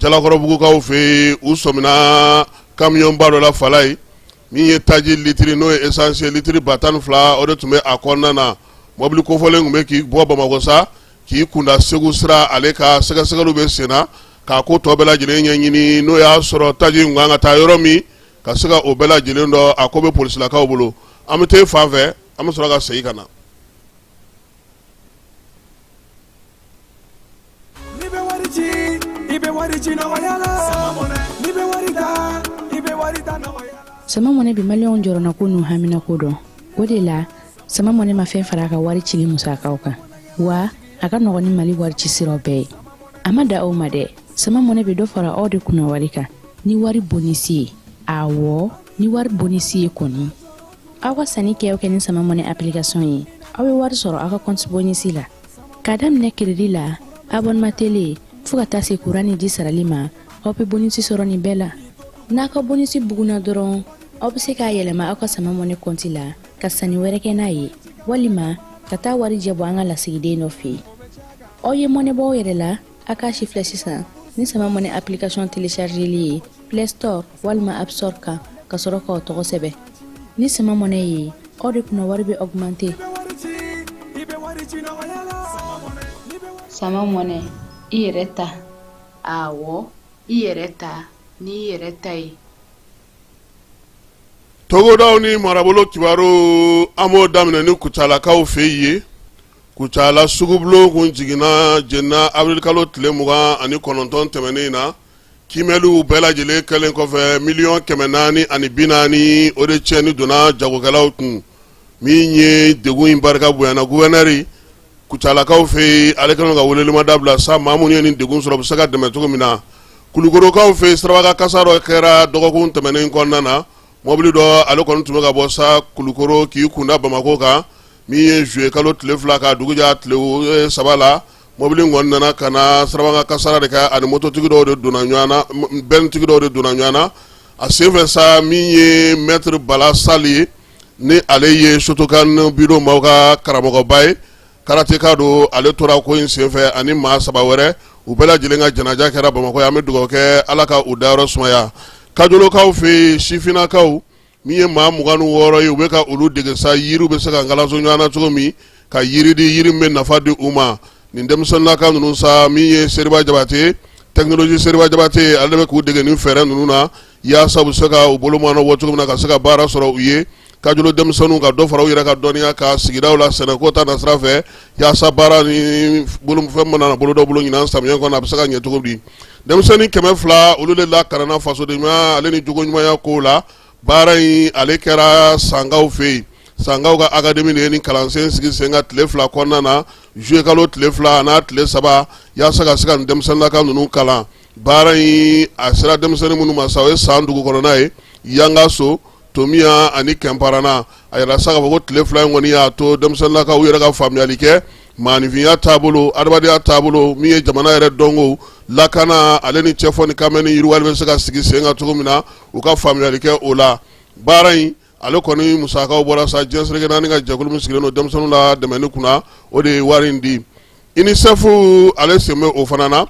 Jalakɔrɔbugukaw fɛ yen, u sɔmina kamiyɔnba dɔ la. Falaye, min ye taji litiri, n'o ye essence litiri 12,000, o de tun bɛ a kɔnɔna na. Mɔbili kofɔlen tun bɛ k'i bɔ Bamakɔ sa k'i kunda Segu sira. Ale ka sɛgɛsɛgɛliw bɛ sen na k'a ko tɔ bɛɛ lajɛlen ɲɛɲini, n'o y'a sɔrɔ taji in kan ka taa yɔrɔ min, ka se ka o bɛɛ lajɛlen dɔn. A ko bɛ polisilakaw bolo. An bɛ taa fan fɛ, an bɛ sɔrɔ ka segin ka na. N'i bɛ wari ci, i bɛ wari ci nɔgɔya la. N'i bɛ wari ta, i bɛ wari ta nɔgɔya la. Sama Mɔnɛ bɛ maliyɛnw jɔrɔnako n'u haminako dɔn. O de la, Sama Mɔnɛ ma fɛn fara a ka wari cili musakaw kan, wa a ka nɔgɔn ni Mali wari ci siraw bɛɛ ye. A ma da aw ma dɛ, Sama Mɔnɛ bɛ dɔ fara aw de kunna wari kan ni wari bonisi ye. Awɔ, ni wari bonisi ye kɔni. Aw ka sanni kɛ o kɛ ni Sama Mɔnɛ application ye, aw bɛ wari sɔrɔ aw ka compte bonisi la. K'a daminɛ crédit la, abonnement télé, fo ka taa se courant ni ji sarali ma, aw bɛ bonisi sɔrɔ nin bɛɛ la. N'a ka bonisi bugunna dɔrɔn, aw bɛ se k'a yɛlɛma aw ka Sama Mɔnɛ compte la ka sanni wɛrɛ kɛ n'a ye, walima ka taa warijɛ bɔ an ka lasigiden dɔ fɛ yen. Aw ye mɔnɛ bɔ aw yɛrɛ la, a k'a sifilɛ sisan ni Sama Mɔnɛ application téléchargeli ye Play Store walima App Store kan, ka sɔrɔ k'aw tɔgɔ sɛbɛn. Ni Sama Mɔnɛ ye, aw de kunna wari bɛ augmenter. Sama Mɔnɛ, i yɛrɛ ta. Awɔ, i yɛrɛ ta n'i yɛrɛ ta ye. Togodaw ni marabolo kibaru, an b'o daminɛ ni Kucalakaw fɛ yen. Kucala sugubulon kun jiginna jenina awirilikalo tile 29 tɛmɛnen in na. Kiimɛliw bɛɛ lajɛlen kɛlen kɔfɛ, 440 miliyɔn, o de tiɲɛni donna jagokɛlaw kun. Min ye degun in barika bonyana, gouverneur Kucalakaw fɛ yen, ale kɛlen ka welelemada bila sa, maa minnu ye nin degun sɔrɔ, u bɛ se ka dɛmɛ cogo min na. Kulukorokaw fɛ yen, siraba kasara dɔ kɛra dɔgɔkun tɛmɛnen kɔnɔna na. Mɔbili dɔ, ale kɔni tun bɛ ka bɔ sa Kulukoro k'i kunda Bamakɔ kan. Min ye juillet kalo tile 2 ka dugu jɛ tile 3 la, mɔbili kɔni nana ka na siraba kasara de kɛ, ani mototigi dɔw de donna ɲɔgɔn na, bɛntigi dɔw de donna ɲɔgɔn na a senfɛ sa. Min ye maître Bala Sali ye, ni ale ye Shotokan budo maaw ka karamɔgɔba ye, karateka don, ale tora ko in senfɛ ani maa 3 wɛrɛ. U bɛɛ lajɛlen ka janaja kɛra Bamakɔ. An bɛ dugawu kɛ, Ala ka u dayɔrɔ sumaya. Kajolokaw fɛ yen, sifinnakaw min ye maa 26 ye, u bɛ ka olu dege sa yiriw bɛ se ka ngalaso ɲɔgɔn na cogo min, ka yiri di, yiri min bɛ nafa di u ma. Nin denmisɛnninlaka ninnu sa, min ye Seriba Jabate, technologie Seriba Jabate, ale bɛ k'u dege nin fɛɛrɛ ninnu na yaasa u bɛ se ka u bolo mɔnɔ bɔ cogo min na, ka se ka baara sɔrɔ u ye. Kajolo denmisɛnninw ka dɔ fara u yɛrɛ ka dɔnniya ka sigidaw la sɛnɛko ta nasira fɛ, yaasa baara ni bolofɛn mana bolo dɔ bolo ɲinan samiyɛ kɔnɔ, a bɛ se ka ɲɛ cogo di. Denmisɛnnin 200, olu de lakalanna fasodenɲumanya ale ni jogoɲumanya kow la. Baara in, ale kɛra Sankaw fɛ yen. Sankaw ka académie de ye nin kalansen sigi sen kan tile 2 kɔnɔna na, juillet kalo tile 2 n'a tile 3, yaasa ka se ka nin denmisɛnninlaka ninnu kalan. Baara in, a sera denmisɛnnin minnu ma sa, o ye San dugu kɔnɔna ye, Yangaso, Tomiya ani Kɛnparana. A yɛrɛ sa k'a fɔ ko tile 2 in kɔni y'a to denmisɛnninlakaw yɛrɛ ka faamuyali kɛ maaninfinya taabolo, adamadenya taabolo, min ye jamana yɛrɛ dɔnko, lakana, ale ni cɛfɔ ni kanbɛn ni yiriwali bɛ se ka sigi sen kan cogo min na, u ka faamuyali kɛ o la. Baara in, ale kɔni musakaw bɔra sa diɲɛ seleke naani ka jɛkulu min sigilen don denmisɛnninw la dɛmɛni kunna, o de ye wari in di. UNICEF, ale sen bɛ o fana na.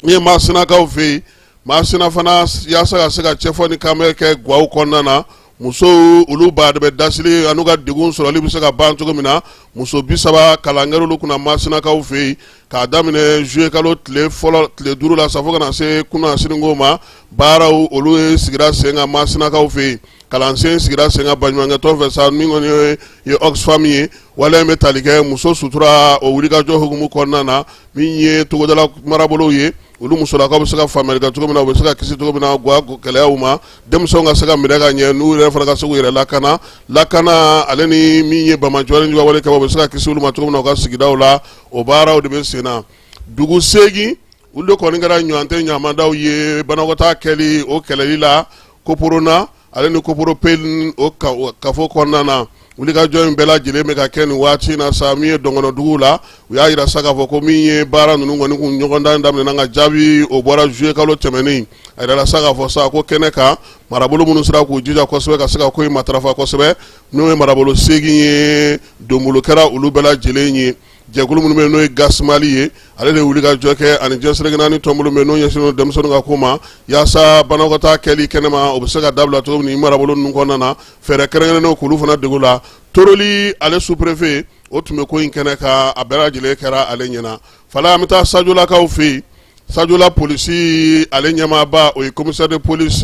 Min ye Masinakaw fɛ yen, Masina fana, yaasa ka se ka cɛfɔ ni kanbɛn kɛ gaw kɔnɔna na, musow olu ba de bɛ dasili an'u ka degun sɔrɔli bɛ se ka ban cogo min na, muso 30 kalan kɛr'olu kunna Masinakaw fɛ yen k'a daminɛ juillet kalo tile fɔlɔ tile 5 la sa, fo ka na se kunasini ma. Baaraw, olu ye sigira sen kan Masinakaw fɛ yen. Kalansen sigira sen kan baɲumankɛtɔn fɛ sa, min kɔni ye Oxfam ye. Waleya in bɛ tali kɛ muso sutura o wulikajɔ hukumu kɔnɔna na. Min ye togodala marabolow ye, olu musolakaw bɛ se ka faamuyali kɛ cogo min na, u bɛ se ka kisi cogo min na gwa gɛlɛyaw ma, denmisɛnw ka se ka minɛ ka ɲɛ, n'u yɛrɛ fana ka se k'u yɛrɛ lakana lakana ale ni min ye banbaanciwale juguwale kɛ, u bɛ se ka kisi olu ma cogo min na u ka sigidaw la. O baaraw de bɛ sen na. Dugu 8, olu de kɔni kɛra ɲɔgɔn tɛ ɲamadaw ye banakɔtaa kɛli o kɛlɛli la Koporona ale ni Koporopeli o kafo kɔnɔna na. Wulikajɔ in bɛɛ lajɛlen bɛ ka kɛ nin waati na sa. Min ye dɔngɔnɔduguw la, u y'a jira sa k'a fɔ ko min ye baara ninnu kɔni kun ɲɔgɔndan daminɛna, nka jaabi o bɔra juillet kalo tɛmɛnen. A jirala sa k'a fɔ sa ko kɛnɛ kan, marabolo minnu sera k'u jija kosɛbɛ ka se ka ko in matarafa kosɛbɛ, n'o ye marabolo 8 ye, donbolo kɛra olu bɛɛ lajɛlen ye. Jɛkulu minnu bɛ yen n'o ye Gasimali ye, ale de ye wulikajɔ kɛ, ani diɲɛ seleke naani tɔnbolo min n'o ɲɛsinnen don denmisɛnninw ka ko ma, yaasa banakɔtaa kɛli kɛnɛma o bɛ se ka dabila cogo min marabolo ninnu kɔnɔna na, fɛɛrɛ kɛrɛnkɛrɛnnenw k'olu fana degu la. Toroli ale sous-préfet, o tun bɛ ko in kɛnɛ kan, a bɛɛ lajɛlen kɛra ale ɲɛna. Fala, an bɛ taa Sajolakaw fɛ yen. Sajola polisi ale ɲɛmaaba, o ye commissaire de police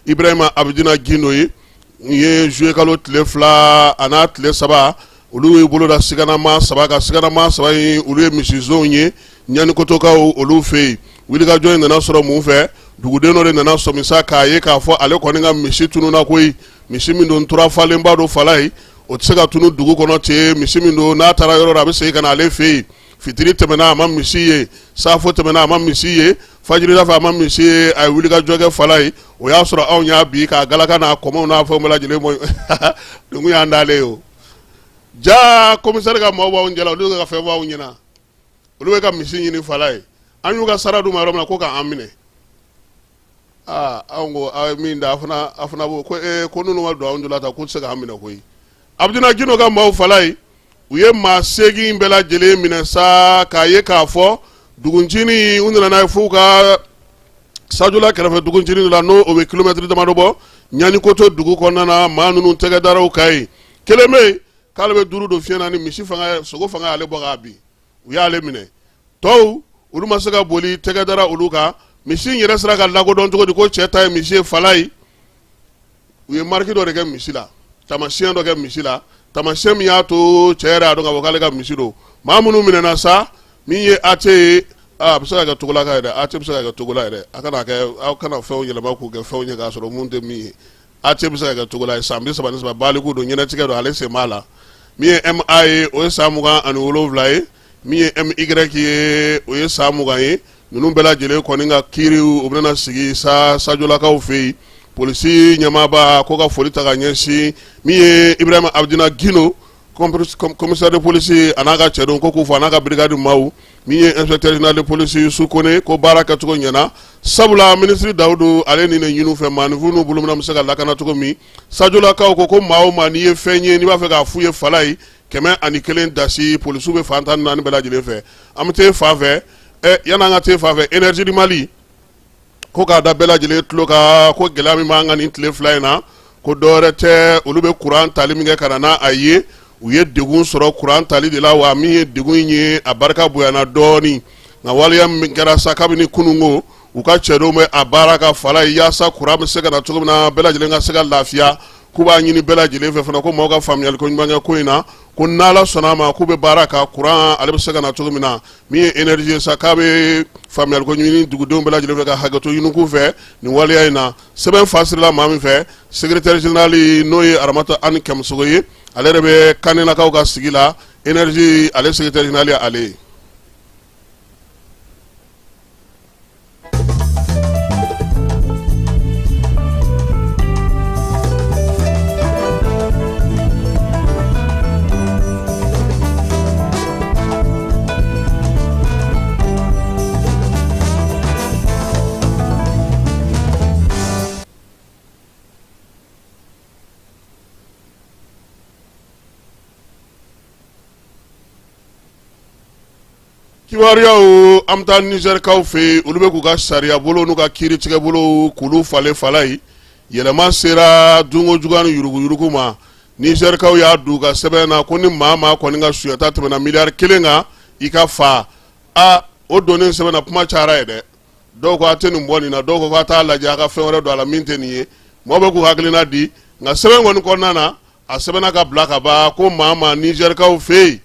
Ibrahima Abidina Gindo ye. Nin ye juillet kalo tile 2 a n'a tile 3, olu y'u bolo da siganama 3 kan. Siganama 3 in, olu ye misizonw ye Ɲanikotokaw olu fɛ yen. Wulikajɔ in nana sɔrɔ mun fɛ? Duguden dɔ de nana sɔmi sa k'a ye k'a fɔ ale kɔni ka misi tununna koyi. Misi min don, tura falenba don, fala ye, o tɛ se ka tunu dugu kɔnɔ ten. Misi min don, n'a taara yɔrɔ a bɛ segin ka na ale fɛ yen. Fitiri tɛmɛna, a ma misi ye. Safo tɛmɛna, a ma misi ye. Fajirida fɛ, a ma misi ye. A ye wulikajɔ kɛ, fala ye, o y'a sɔrɔ anw y'a bi k'a galaka n'a kɔmɔw n'a fɛnw bɛɛ lajɛlen bɔ. Nin kun y'an dalen ye. O ja commissaire ka maaw b'anw jala, olu ka fɛn b'anw ɲɛna, olu bɛ ka misi ɲini, fala ye. An y'u ka sara d'u ma yɔrɔ min na, ko k'an minɛ. Aa, anw ko aw ye min da, a fana b'o ko ee, ko ninnu ma don anw jula ta, k'u tɛ se k'an minɛ koyi. Abudina Gindo ka maaw, fala ye, u ye maa 8 bɛɛ lajɛlen minɛ sa k'a ye k'a fɔ duguncinin u nana n'a ye f'u ka Sajola kɛrɛfɛ duguncinin la, n'o o bɛ kilomɛtiri damadɔ bɔ Ɲanikoto dugu kɔnɔna na. Maa ninnu tɛgɛ dara u kan yen. Kelen bɛ yen k'ale bɛ duuru don fiɲɛ na ni misi fanga, sogo fanga y'ale bɔ k'a bin, u y'ale minɛ. Tɔw, olu ma se ka boli, tɛgɛ dara olu kan. Misi in yɛrɛ sera ka lakodɔn cogo di ko cɛ ta ye misi ye, fala ye? U ye marque dɔ de kɛ misi la, taamasiyɛn dɔ kɛ misi la, taamasiyɛn min y'a to cɛ yɛrɛ y'a dɔn k'a fɔ k'ale ka misi don. Maa minnu minɛna sa, min ye AT ye, a bɛ se ka kɛ Togolaka ye dɛ. AT bɛ se ka kɛ Togola ye dɛ. A kana kɛ, aw kana fɛnw yɛlɛma k'u kɛ fɛnw ye k'a sɔrɔ mun tɛ min ye. AT bɛ se ka kɛ Togola ye, san 33, baliku don, ɲɛnɛtigɛ don, ale sen b'a la. Min ye MA ye, o ye san 27 ye. Min ye MY ye, o ye san 20 ye. Ninnu bɛɛ lajɛlen kɔni ka kiiri, u bɛna sigi sa Sajolakaw fɛ yen. Polisi ɲɛmaaba ko ka foli ta ka ɲɛsin min ye Ibrahima Abudina Gindo, commissaire de police, a n'a ka cɛdenw, ko k'u fo, a n'a ka brigade maaw. Min ye inspecteur général de police Yusu Kone, ko baara kɛcogo ɲɛna, sabula minisiri Dawudu ale ni ne ɲini fɛ maaninfin n'u bolo bɛ se ka lakana cogo min. Sajolakaw ko maa o maa n'i ye fɛn ye, n'i b'a fɛ k'a f'u ye, fala ye, 101 dasi, polisiw bɛ fan 14 bɛɛ lajɛlen fɛ. An bɛ taa fan fɛ. Yan'an ka taa fan fɛ, Énergie du Mali ko k'a da bɛɛ lajɛlen tulo kan ko gɛlɛya min b'an kan nin tile 2 in na, ko dɔwɛrɛ tɛ, olu bɛ kuran tali min kɛ ka na n'a ye, u ye degun sɔrɔ kuran tali de la. Wa min ye degun in ye, a barika bonyana dɔɔnin, nka waleya min kɛra sa kabini kununko, u ka cɛdenw bɛ a baara ka fala ye yaasa kuran bɛ se ka na cogo min na, bɛɛ lajɛlen ka se ka lafiya. K'u b'a ɲini bɛɛ lajɛlen fɛ fana ko maaw ka faamuyali ko ɲuman kɛ ko in na, ko n'Ala sɔnna a ma, k'u bɛ baara ka kuran ale bɛ se ka na cogo min na. Min ye énergie ye sa, k'a bɛ faamuyali ko ɲini dugudenw bɛɛ lajɛlen fɛ, ka hakɛto ɲini k'u fɛ nin waleya in na. Sɛbɛn fasirila maa min fɛ, secrétaire général, n'o ye Aramata Ani Kɛmɛsogo ye, ale yɛrɛ bɛ Kanelakaw ka sigi la. Énergie ale secrétaire général ye ale ye. Kibaruyaw, an bɛ taa Nizɛrikaw fɛ yen. Olu bɛ k'u ka sariya bolo n'u ka kiiritigɛ bolo k'olu falen, fala ye. Yɛlɛma sera dunko juguya ni yuruguyurugu ma. Nizɛrikaw y'a don u ka sɛbɛn na ko ni maa maa kɔni ka sonyata tɛmɛna miliyari 1 kan, i ka fa. A o donnen sɛbɛn na, kuma cayara ye dɛ. Dɔw ko a tɛ nin bɔ nin na, dɔw ko k'a t'a lajɛ, a ka fɛn wɛrɛ don a la min tɛ nin ye. Maaw bɛ k'u hakilina di, nka sɛbɛn kɔni kɔnɔna na, a sɛbɛnna ka bila ka ban ko maa maa Nizɛrikaw fɛ yen,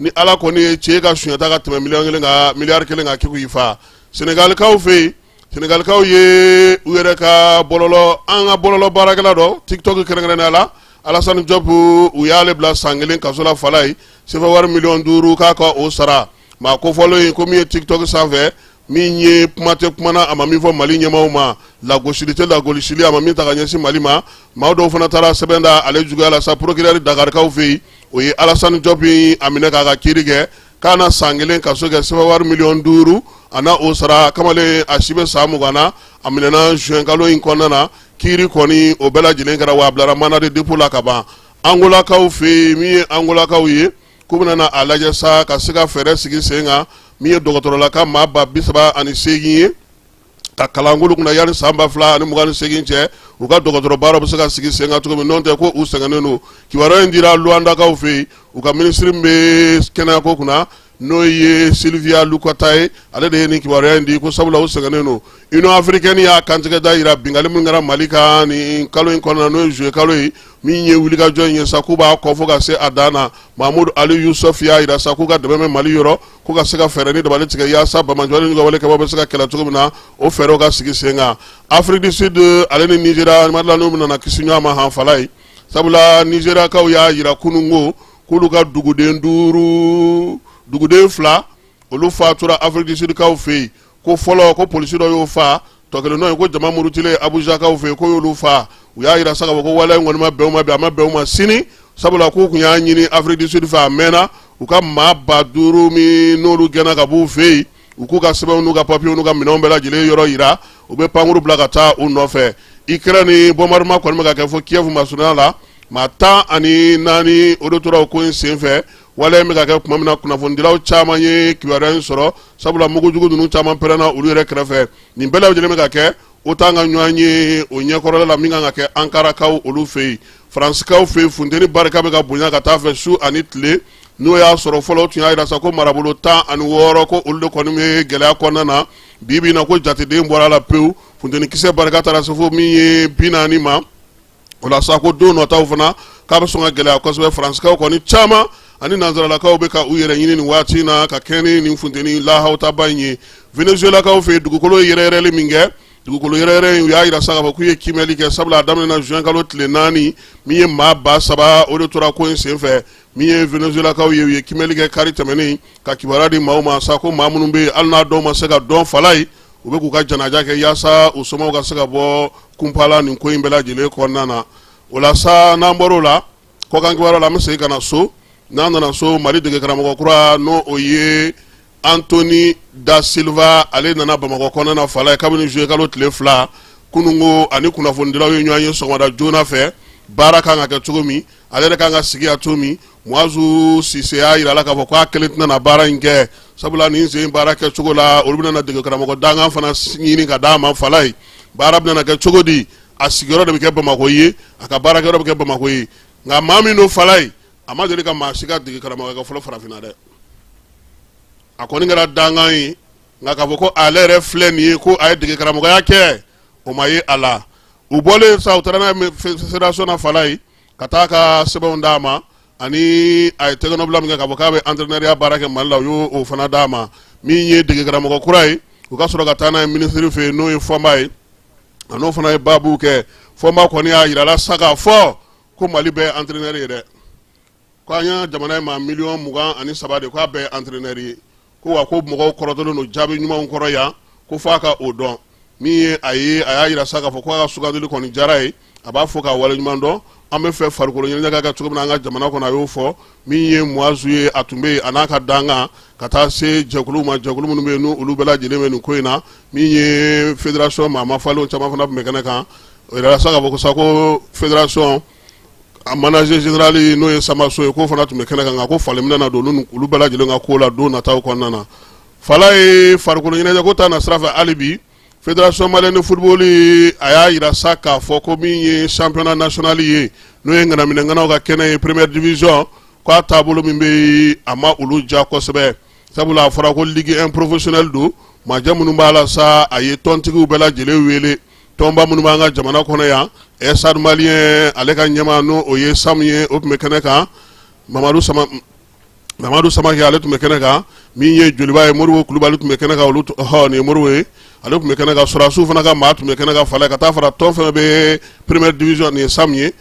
ni Ala kɔni ye cɛ ka sonyata ka tɛmɛ miliyɔn kelen kan, miliyari 1 kan, k'i k'i fa. Senegalikaw fɛ yen, Senegalikaw ye u yɛrɛ ka bɔlɔlɔ, an ka bɔlɔlɔ baarakɛla dɔ TikTok kɛrɛnkɛrɛnnenya la, Alassane Diop, u y'ale bila san 1 kaso la Falaye, sefa wari miliyɔn 5 k'a ka o sara. Maa kofɔlen in ko min ye TikTok sanfɛ, min ye kuma tɛ kuma na, a ma min fɔ Mali ɲɛmaaw ma, lagosili tɛ lagosili, a ma min ta ka ɲɛsin Mali ma. Maa dɔw fana taara sɛbɛn da ale juguya la sa procureur Dakarikaw fɛ yen. O ye Alassane Diop a minɛ k'a ka kiiri kɛ, k'a na san 1 kaso kɛ, sefa wari miliyɔn 5 a na o sara. Kamalen a si bɛ san 20 na, a minɛna juin kalo in kɔnɔna na. Kiiri kɔni o bɛɛ lajɛlen kɛra, wa a bilara mandat de dépôt la ka ban. Angolakaw fɛ yen, min ye Angolakaw ye, k'u bɛna na a lajɛ sa ka se ka fɛɛrɛ sigi sen kan, min ye dɔgɔtɔrɔlaka maa 38 000 ye ka kalan k'olu kunna yanni san 2028 cɛ, u ka dɔgɔtɔrɔ baara bɛ se ka sigi sen kan cogo min. N'o tɛ ko u sɛgɛnnen don. Kibaruya in dira Luwandakaw fɛ yen, u ka minisiri min bɛ kɛnɛyako kunna, n'o ye Sylvia Lukata ye, ale de ye nin kibaruya in di, ko sabula u sɛgɛnnen don. Union africaine y'a kantigɛ da jira binkanni min kɛra Mali kan nin kalo in kɔnɔna, n'o ye juillet kalo ye, min ye wulikajɔ in ye sa, k'u b'a kɔ fo ka se a dan na. Mahamudu Ali Yusufu y'a jira sa k'u ka dɛmɛ bɛ Mali yɔrɔ, k'u ka se ka fɛɛrɛ ni dabali tigɛ yaasa banbaanciwale ni wale kɛbaaw bɛ se ka kɛlɛ cogo min na, o fɛɛrɛw ka sigi sen kan. Afrique du Sud ale ni Nigéria madala n'u nana kisi ɲɔgɔn ma han Falaye, sabula Nigériakaw y'a jira kunun ko k'olu ka duguden duuru, duguden fila, olu fatura Afrique du Sudkaw fɛ yen. Ko fɔlɔ ko polisi dɔ y'o fa, tɔ kelen dɔ in ko jama murutilen Abujakaw fɛ yen ko y'olu fa. U y'a jira sa k'a fɔ ko waleya in kɔni ma bɛn u ma bi, a ma bɛn u ma sini, sabula k'u tun y'a ɲini Afrique du Sud fɛ a mɛnna, u ka maa 5000 min n'olu gɛnna ka b'u fɛ yen, u k'u ka sɛbɛnw n'u ka papiyew n'u ka minɛnw bɛɛ lajɛlen yɔrɔ jira, u bɛ pankuru bila ka taa u nɔfɛ. Ukraine, bombardement kɔni bɛ ka kɛ fo Kiev masurunya la, maa 14 o de tora o ko in senfɛ. Waleya in bɛ ka kɛ tuma min na, kunnafonidilaw caman ye kibaruya in sɔrɔ, sabula mugujugu ninnu caman pɛrɛnna olu yɛrɛ kɛrɛfɛ. Nin bɛɛ lajɛlen bɛ ka kɛ OTAN ka ɲɔgɔn ye o ɲɛkɔrɔla la min kan ka kɛ Ankarakaw olu fɛ yen. Faransikaw fɛ yen, funteni barika bɛ ka bonya ka taa fɛ su ani tile. N'o y'a sɔrɔ fɔlɔ tun y'a jira sa ko marabolo 16 ko olu de kɔni bɛ gɛlɛya kɔnɔna na, bi bi in na ko jateden bɔra a la pewu. Funteni kisɛ barika taara se fo min ye 40 ma. O la sa ko don nataw fana k'a bɛ sɔn ka gɛlɛya kosɛbɛ. Faransikaw kɔni caman ani nansaralakaw bɛ ka u yɛrɛ ɲini nin waati in na ka kɛɲɛ ni nin funteni lahawutaba in ye. Venezuelakaw fɛ yen, dugukolo ye yɛrɛyɛrɛli min kɛ, dugukolo yɛrɛyɛrɛ in, u y'a jira sa k'a fɔ k'u ye kiimɛli kɛ, sabula a daminɛna juin kalo tile 4, min ye maa 3000 o de tora ko in senfɛ. Min ye Venezuelakaw ye, u ye kiimɛli kɛ kari tɛmɛnen ka kibaruya di maaw ma sa ko maa minnu bɛ yen, hali n'a dɔw ma se ka dɔn Falaye, u bɛ k'u ka janaja kɛ yaasa u somaw ka se ka bɔ kunpa la nin ko in bɛɛ lajɛlen kɔnɔna na. O la sa, n'an bɔr'o la, kɔkan kibaruya la, an bɛ segin ka na so. N'an nana so, Mali dege karamɔgɔ kura, n'o o ye Antoni da Silva, ale nana Bamakɔ kɔnɔna na Falaye kabini juillet kalo tile 2. Kununko ani kunnafonidilaw ye ɲɔgɔn ye sɔgɔmada joona fɛ, baara kan ka kɛ cogo min, ale yɛrɛ kan ka sigi yan cogo min. Muazu Sise y'a jira a la k'a fɔ k'a kelen tɛna na baara in kɛ, sabula nin sen baara kɛcogo la, olu bɛna dege karamɔgɔ dankan fana ɲini ka d'a ma Falaye. Baara bɛna kɛ cogo di? A sigiyɔrɔ de bɛ kɛ Bamakɔ ye, a ka baarakɛyɔrɔ bɛ kɛ Bamakɔ ye. Nka maa min don Falaye, a ma deli ka maa si ka dege karamɔgɔ kɛ fɔlɔ farafinna dɛ. A kɔni kɛra dankan ye, nka k'a fɔ ko ale yɛrɛ filɛ nin ye ko a ye dege karamɔgɔya kɛ, o ma ye a la. U bɔlen sa, u taara n'a ye fédération na Falaye ka taa ka sɛbɛnw d'a ma, ani a ye tɛgɛnɔbila min kɛ k'a fɔ k'a bɛ entraîneurya baara kɛ Mali la, u y'o fana d'a ma. Min ye dege karamɔgɔ kura ye, u ka sɔrɔ ka taa n'a ye minisiri fɛ yen, n'o ye Fɔnba ye, a n'o fana ye baabu kɛ. Fɔnba kɔni y'a jira la sa k'a fɔ ko Mali bɛɛ entraîneur ye dɛ, ko an ka jamana ye maa miliyɔn 23 de, k'a bɛɛ ye entraîneur ye, ko wa ko mɔgɔw kɔrɔtɔlen don jaabi ɲumanw kɔrɔ yan, ko f'a ka o dɔn. Min ye a ye, a y'a jira sa k'a fɔ ko a ka sugandili kɔni diyara ye, a b'a fɔ k'a waleɲuman dɔn. An bɛ fɛ farikolo ɲɛnajɛ ka kɛ cogo min na an ka jamana kɔnɔ, a y'o fɔ. Min ye Muazu ye, a tun bɛ yen, a n'a ka dankan ka taa se jɛkuluw ma, jɛkulu minnu bɛ yen n'olu bɛɛ lajɛlen bɛ nin ko in na. Min ye fédération maa mafalenw caman fana tun bɛ kɛnɛ kan. O yɛrɛ sa k'a fɔ ko sa ko fédération a manager général, n'o ye Samba So ye, k'o fana tun bɛ kɛnɛ kan, nka ko falen bɛna don olu bɛɛ lajɛlen ka ko la don nataw kɔnɔna na. Falaye, farikolo ɲɛnajɛ ko ta na sira fɛ hali bi, fédération malienne de football a y'a jira sa k'a fɔ ko min ye championnat national ye, n'o ye ŋanaminɛŋanaw ka kɛnɛ ye, première division, k'a taabolo min bɛ yen, a ma olu diya kosɛbɛ, sabula a fɔra ko ligue 1 professionnel don. Majɛ minnu b'a la sa, a ye tɔntigiw bɛɛ lajɛlen wele, tɔnba minnu b'an ka jamana kɔnɔ yan. Stade Malien ale ka ɲɛmaa, n'o o ye Samu ye, o tun bɛ kɛnɛ kan. Mamadu Sama Mamadu Samakɛ ale tun bɛ kɛnɛ kan, min ye Joliba ye Moribo Kulubali tun bɛ kɛnɛ kan, olu nin ye Moribo ye, ale tun bɛ kɛnɛ kan, sɔrɔdasiw fana ka maa tun bɛ kɛnɛ kan Falaye ka taa fara tɔn fɛn bɛ première division nin ye Sam ye,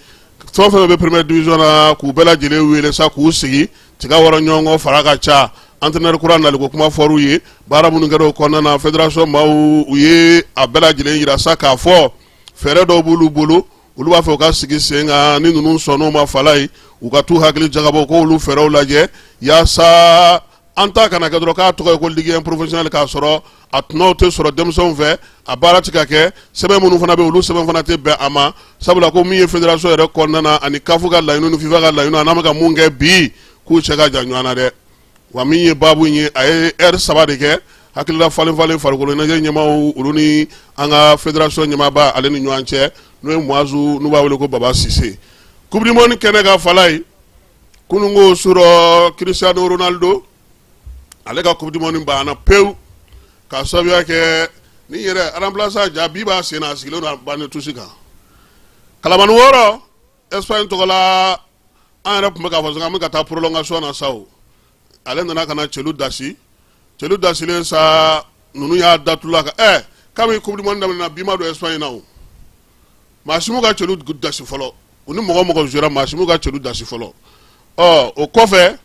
tɔn fɛn bɛ première division na k'u bɛɛ lajɛlen wele sa k'u sigi tiga wɔrɔ ɲɔgɔn kɔ fara ka ca. Entraîneur kura naliko kuma fɔr'u ye, baara minnu kɛra o kɔnɔna na, fédération maaw u ye a bɛɛ lajɛlen jira sa k'a fɔ fɛɛrɛ dɔw b'olu bolo, olu b'a fɛ u ka sigi sen kan ni ninnu sɔnn'o ma Falaye u ka t'u hakili jagabɔ k'olu fɛɛrɛw lajɛ yaasa an ta kana kɛ dɔrɔn k'a tɔgɔ ye ko Ligue 1 professionnelle k'a sɔrɔ a tɔnɔw tɛ sɔrɔ denmisɛnw fɛ, a baara tɛ ka kɛ, sɛbɛn minnu fana bɛ olu sɛbɛn fana tɛ bɛn a ma, sabula ko min ye fédération yɛrɛ kɔnɔna na ani CAF ka laɲiniw ni FIFA ka laɲiniw a n'an bɛ ka mun kɛ bi k'u cɛ ka jan ɲɔgɔn na dɛ. Wa min ye baabu in ye, a ye heure 3 de kɛ hakilila falen falen farikolo ɲɛnajɛ ɲɛmaaw olu ni an ka fédération ɲɛmaaba ale ni ɲɔgɔn cɛ, n'o ye Muazu n'u b'a wele ko Baba Sise. Coupe du monde kɛnɛ kan Falaye, kununko su rɔ Cristiano Ronaldo ale ka coupe du monde banna pewu k'a sababuya kɛ ni yɛrɛ remplaçant ja bi b'a sen na, a sigilen don banc de touche kan. Kalamani 6 Espagne tɔgɔ la, an yɛrɛ tun bɛ k'a fɔ an bɛ ka taa prolongation na sa, o ale nana ka na cɛlu dasi, cɛlu dasilen sa ninnu y'a datula ka kabini coupe du monde daminɛna bi ma don Espagne na, o maa si m'u ka cɛlu dasi fɔlɔ, u ni mɔgɔ mɔgɔ jouera maa si m'u ka cɛlu dasi fɔlɔ. Ɔ o kɔfɛ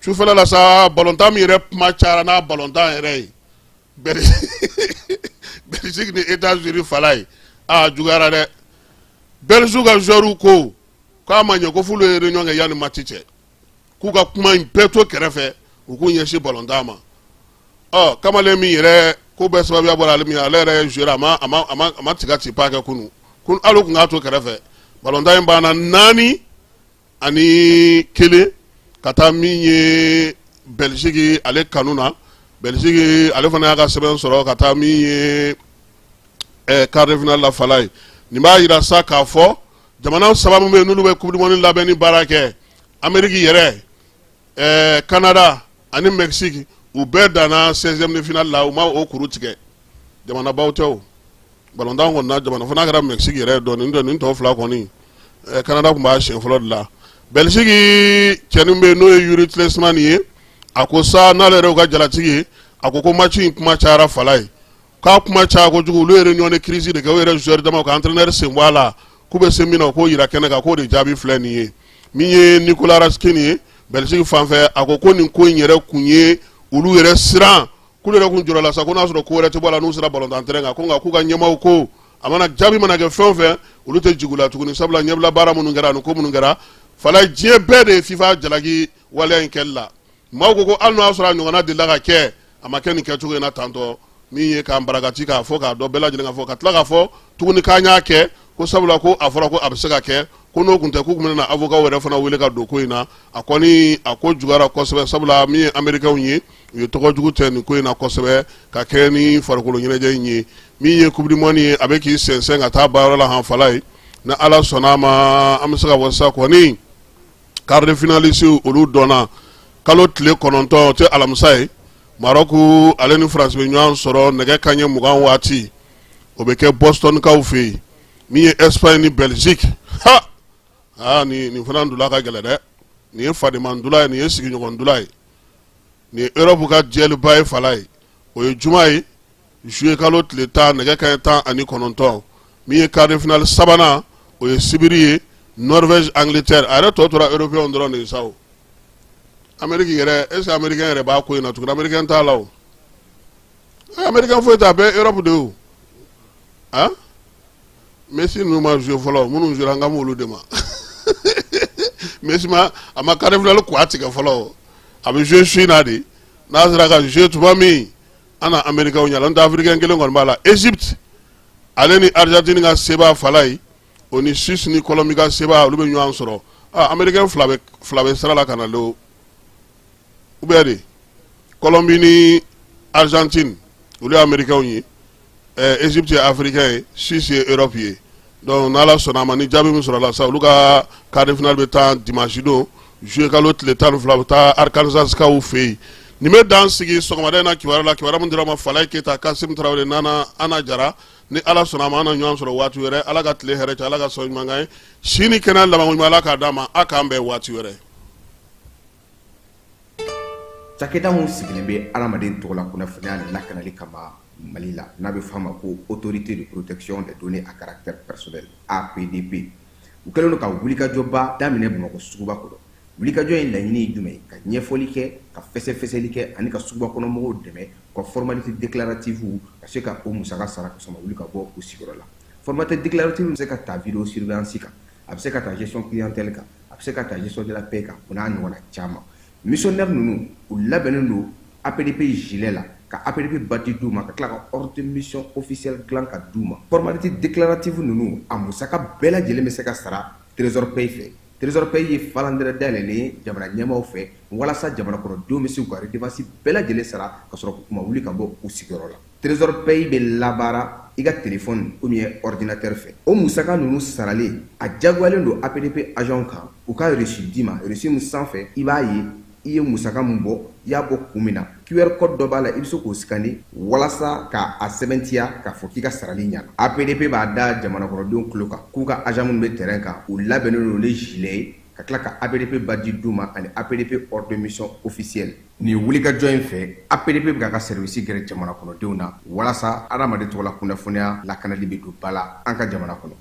sufɛla la sa, balontan min yɛrɛ kuma cayara n'a balontan yɛrɛ ye, Belgique ni États-Unis Falaye, aa juguyara dɛ. Belgique ka joueurs ko k'a ma ɲɛ ko f'olu ye réunion kɛ yanni match cɛ, k'u ka kuma in bɛɛ to kɛrɛfɛ, u k'u ɲɛsin balontan ma. Ɔ kamalen min yɛrɛ ko bɛɛ sababuya bɔra ale min ale yɛrɛ joueur a ma a ma a ma a ma tiga ci pa kɛ kunun kun, hali kun k'a to kɛrɛfɛ. Balontan in banna 4-1 ka taa min ye Belgique ale kanu na. Belgique ale fana y'a ka sɛbɛn sɔrɔ ka taa min ye quart de finale la Falaye. Nin b'a jira sa k'a fɔ jamana saba min bɛ yen n'olu bɛ coupe du monde labɛnni baara kɛ, Amérique yɛrɛ, Canada ani Mexique, u bɛɛ danna 16e de finale la, u ma o kuru tigɛ. Jamanabaw tɛ o balontan kɔni na, jamana fana kɛra Mexique yɛrɛ dɔn nin tɔ fila kɔni, Canada tun b'a siɲɛ fɔlɔ de la. Belgique cɛnin bɛ yen n'o ye Youri Tielemans ye, a ko sa n'ale yɛrɛ y'u ka jalatigi ye, a ko ko match in kuma cayara Falaye, k'a kuma caya kojugu, olu ye réunion de crise de kɛ, u yɛrɛ joueur damaw ka entraîneur sen bɔ a la, k'u bɛ se min na u k'o jira kɛnɛ kan, k'o de jaabi filɛ nin ye. Min ye Nicolas Raskin ye Belgique fanfɛ, a ko ko nin ko in yɛrɛ kun ye olu yɛrɛ siran, k'olu yɛrɛ kun jɔrɔ la sa ko n'a sɔrɔ ko wɛrɛ tɛ bɔ a la n'u sera balontan terrain kan, ko nka k'u ka ɲɛmaaw ko a mana jaabi mana kɛ fɛn o fɛn, olu tɛ jigin u la tuguni, sabula ɲɛbila baara minnu kɛra ani ko minnu kɛra Falaye, diɲɛ bɛɛ de ye FIFA jalaki waleya in kɛli la. Maaw ko ko hali n'o y'a sɔrɔ a ɲɔgɔnna delila ka kɛ, a ma kɛ nin kɛcogo in na tantɔ, min ye k'an barakati k'a fɔ k'a dɔn bɛɛ lajɛlen k'a fɔ ka tila k'a fɔ tuguni k'an y'a kɛ ko sabula ko a fɔra ko a bɛ se ka kɛ, ko n'o tun tɛ k'u tun bɛna avocat yɛrɛ fana wele ka don ko in na. A kɔni a ko juguyara kosɛbɛ, sabula min ye américains ye, u ye tɔgɔ jugu tɛ nin ko in na kosɛbɛ ka kɛ ni farikolo ɲɛnajɛ in ye. Min ye coupe du monde ye, a bɛ k'i sɛnsɛn ka taa baarayɔrɔ la han Falaye, ni Ala sɔnna a ma, an bɛ se ka fɔ sisan kɔni quart de finaliste olu dɔnna. Kalo tile 9, o tɛ alamisa ye, Maroc ale ni France bɛ ɲɔgɔn sɔrɔ nɛgɛ kanɲɛ 20 waati, o bɛ kɛ Bostonkaw fɛ yen. Min ye Espagne ni Belgique, ha aa nin fana ndula ka gɛlɛn dɛ, nin ye fadima ndula ye, nin ye sigiɲɔgɔn ndula ye, nin ye Europe ka jɛliba ye Falaye, o ye juma ye juillet kalo tile 10 nɛgɛ kanɲɛ 19. Min ye quart de finale sabanan, o ye sibiri ye, Norvège Angleterre. A yɛrɛ tɔ tora européen dɔrɔn de ye sa o. Amérique yɛrɛ, est ce que américain yɛrɛ b'a ko in na tuguni? Américain t'a la o, américain foyi t'a bɛɛ Europe de ye o. Ah Messi ninnu ma jouer fɔlɔ, minnu jouer an kan b'olu de ma. Messi ma a ma quart de finale kuwa tigɛ fɔlɔ, a bɛ jouer su in na de, n'a sera ka jouer tuma min an na américain ɲɛ la, n'o tɛ africain kelen kɔni b'a la. Égypte ale ni Argentine ka seba Falaye, o ni Suisse ni Colombie ka seba, olu bɛ ɲɔgɔn sɔrɔ. Ah américain fila bɛ sira la ka na lo, ou bien de Colombie ni Argentine, olu ye américains ye, Égypte ye africain ye, Suisse ye Europe ye. Donc n'Ala sɔnna a ma, ni jaabi min sɔrɔla sa, olu ka quart de finale bɛ taa dimanche don juillet kalo tile 12, bɛ taa Arkansas kaw fɛ yen. Nin bɛ dan sigi sɔgɔmada in na kibaruya la, kibaruya min dira ma Falaye Keyita, Kasim Tarawele, Nana Ana Jara. Ni Ala sɔnna a ma, an na ɲɔgɔn sɔrɔ waati wɛrɛ. Ala ka tile hɛrɛ cɛ, Ala ka sɔn ɲuman kan ye, si ni kɛnɛya labanko ɲuman Ala k'a d'an ma. A k'an bɛn waati wɛrɛ. Cakɛda min sigilen bɛ adamaden tɔgɔla kunnafoniya lakanali kama Mali la, n'a bɛ f'a ma ko Autorité de protection des données à caractère personnel, APDP, u kɛlen don ka wulikajɔba daminɛ Bamakɔ suguba kɔnɔ. Wulikajɔ in laɲini ye jumɛn ye? Ka ɲɛfɔli kɛ, ka fɛsɛfɛsɛli kɛ ani ka suguba kɔnɔ mɔgɔw dɛmɛ u ka formalité déclarative ka se ka o musaka sara ka sɔrɔ wuli ka bɔ u sigiyɔrɔ la. Formalité déclarative bɛ se ka ta vidéo surveillance kan, a bɛ se ka ta gestion clientèle kan, a bɛ se ka ta gestion de la paie kan, o n'a ɲɔgɔnna caman. Missionnaire ninnu, u labɛnnen don APDP gilet la, ka APDP badge d'u ma, ka tila ka ordre de mission officiel dilan ka d'u ma. Formalité déclarative ninnu, a musaka bɛɛ lajɛlen bɛ se ka sara Trésor Paye fɛ. Trésor Paye ye falandɛrɛ dayɛlɛlen ye jamana ɲɛmaaw fɛ walasa jamana kɔnɔdenw bɛ se k'u ka redevance bɛɛ lajɛlen sara ka sɔrɔ k'u ma wuli ka bɔ u sigiyɔrɔ la. Trésor Paye bɛ labaara i ka téléphone ou bien ordinateur fɛ. O musaka ninnu saralen, a diyagoyalen don APDP agent kan u ka reçu d'i ma, reçu min sanfɛ i b'a ye i ye musaka min bɔ, i y'a bɔ kun min na. QR code dɔ b'a la, i bɛ se k'o scanner walasa k'a sɛbɛntiya k'a fɔ k'i ka sarali ɲana. APDP b'a da jamana kɔnɔdenw tulo kan k'u ka agent minnu bɛ terrain kan, u labɛnnen don ni gilet ye, ka tila ka APDP badge d'u ma ani APDP ordre de mission officiel. Nin wulikajɔ in fɛ, APDP bɛ k'a ka service gɛrɛ jamana kɔnɔdenw na walasa adamaden tɔgɔla kunnafoniya lakanali bɛ don ba la an ka jamana kɔnɔ.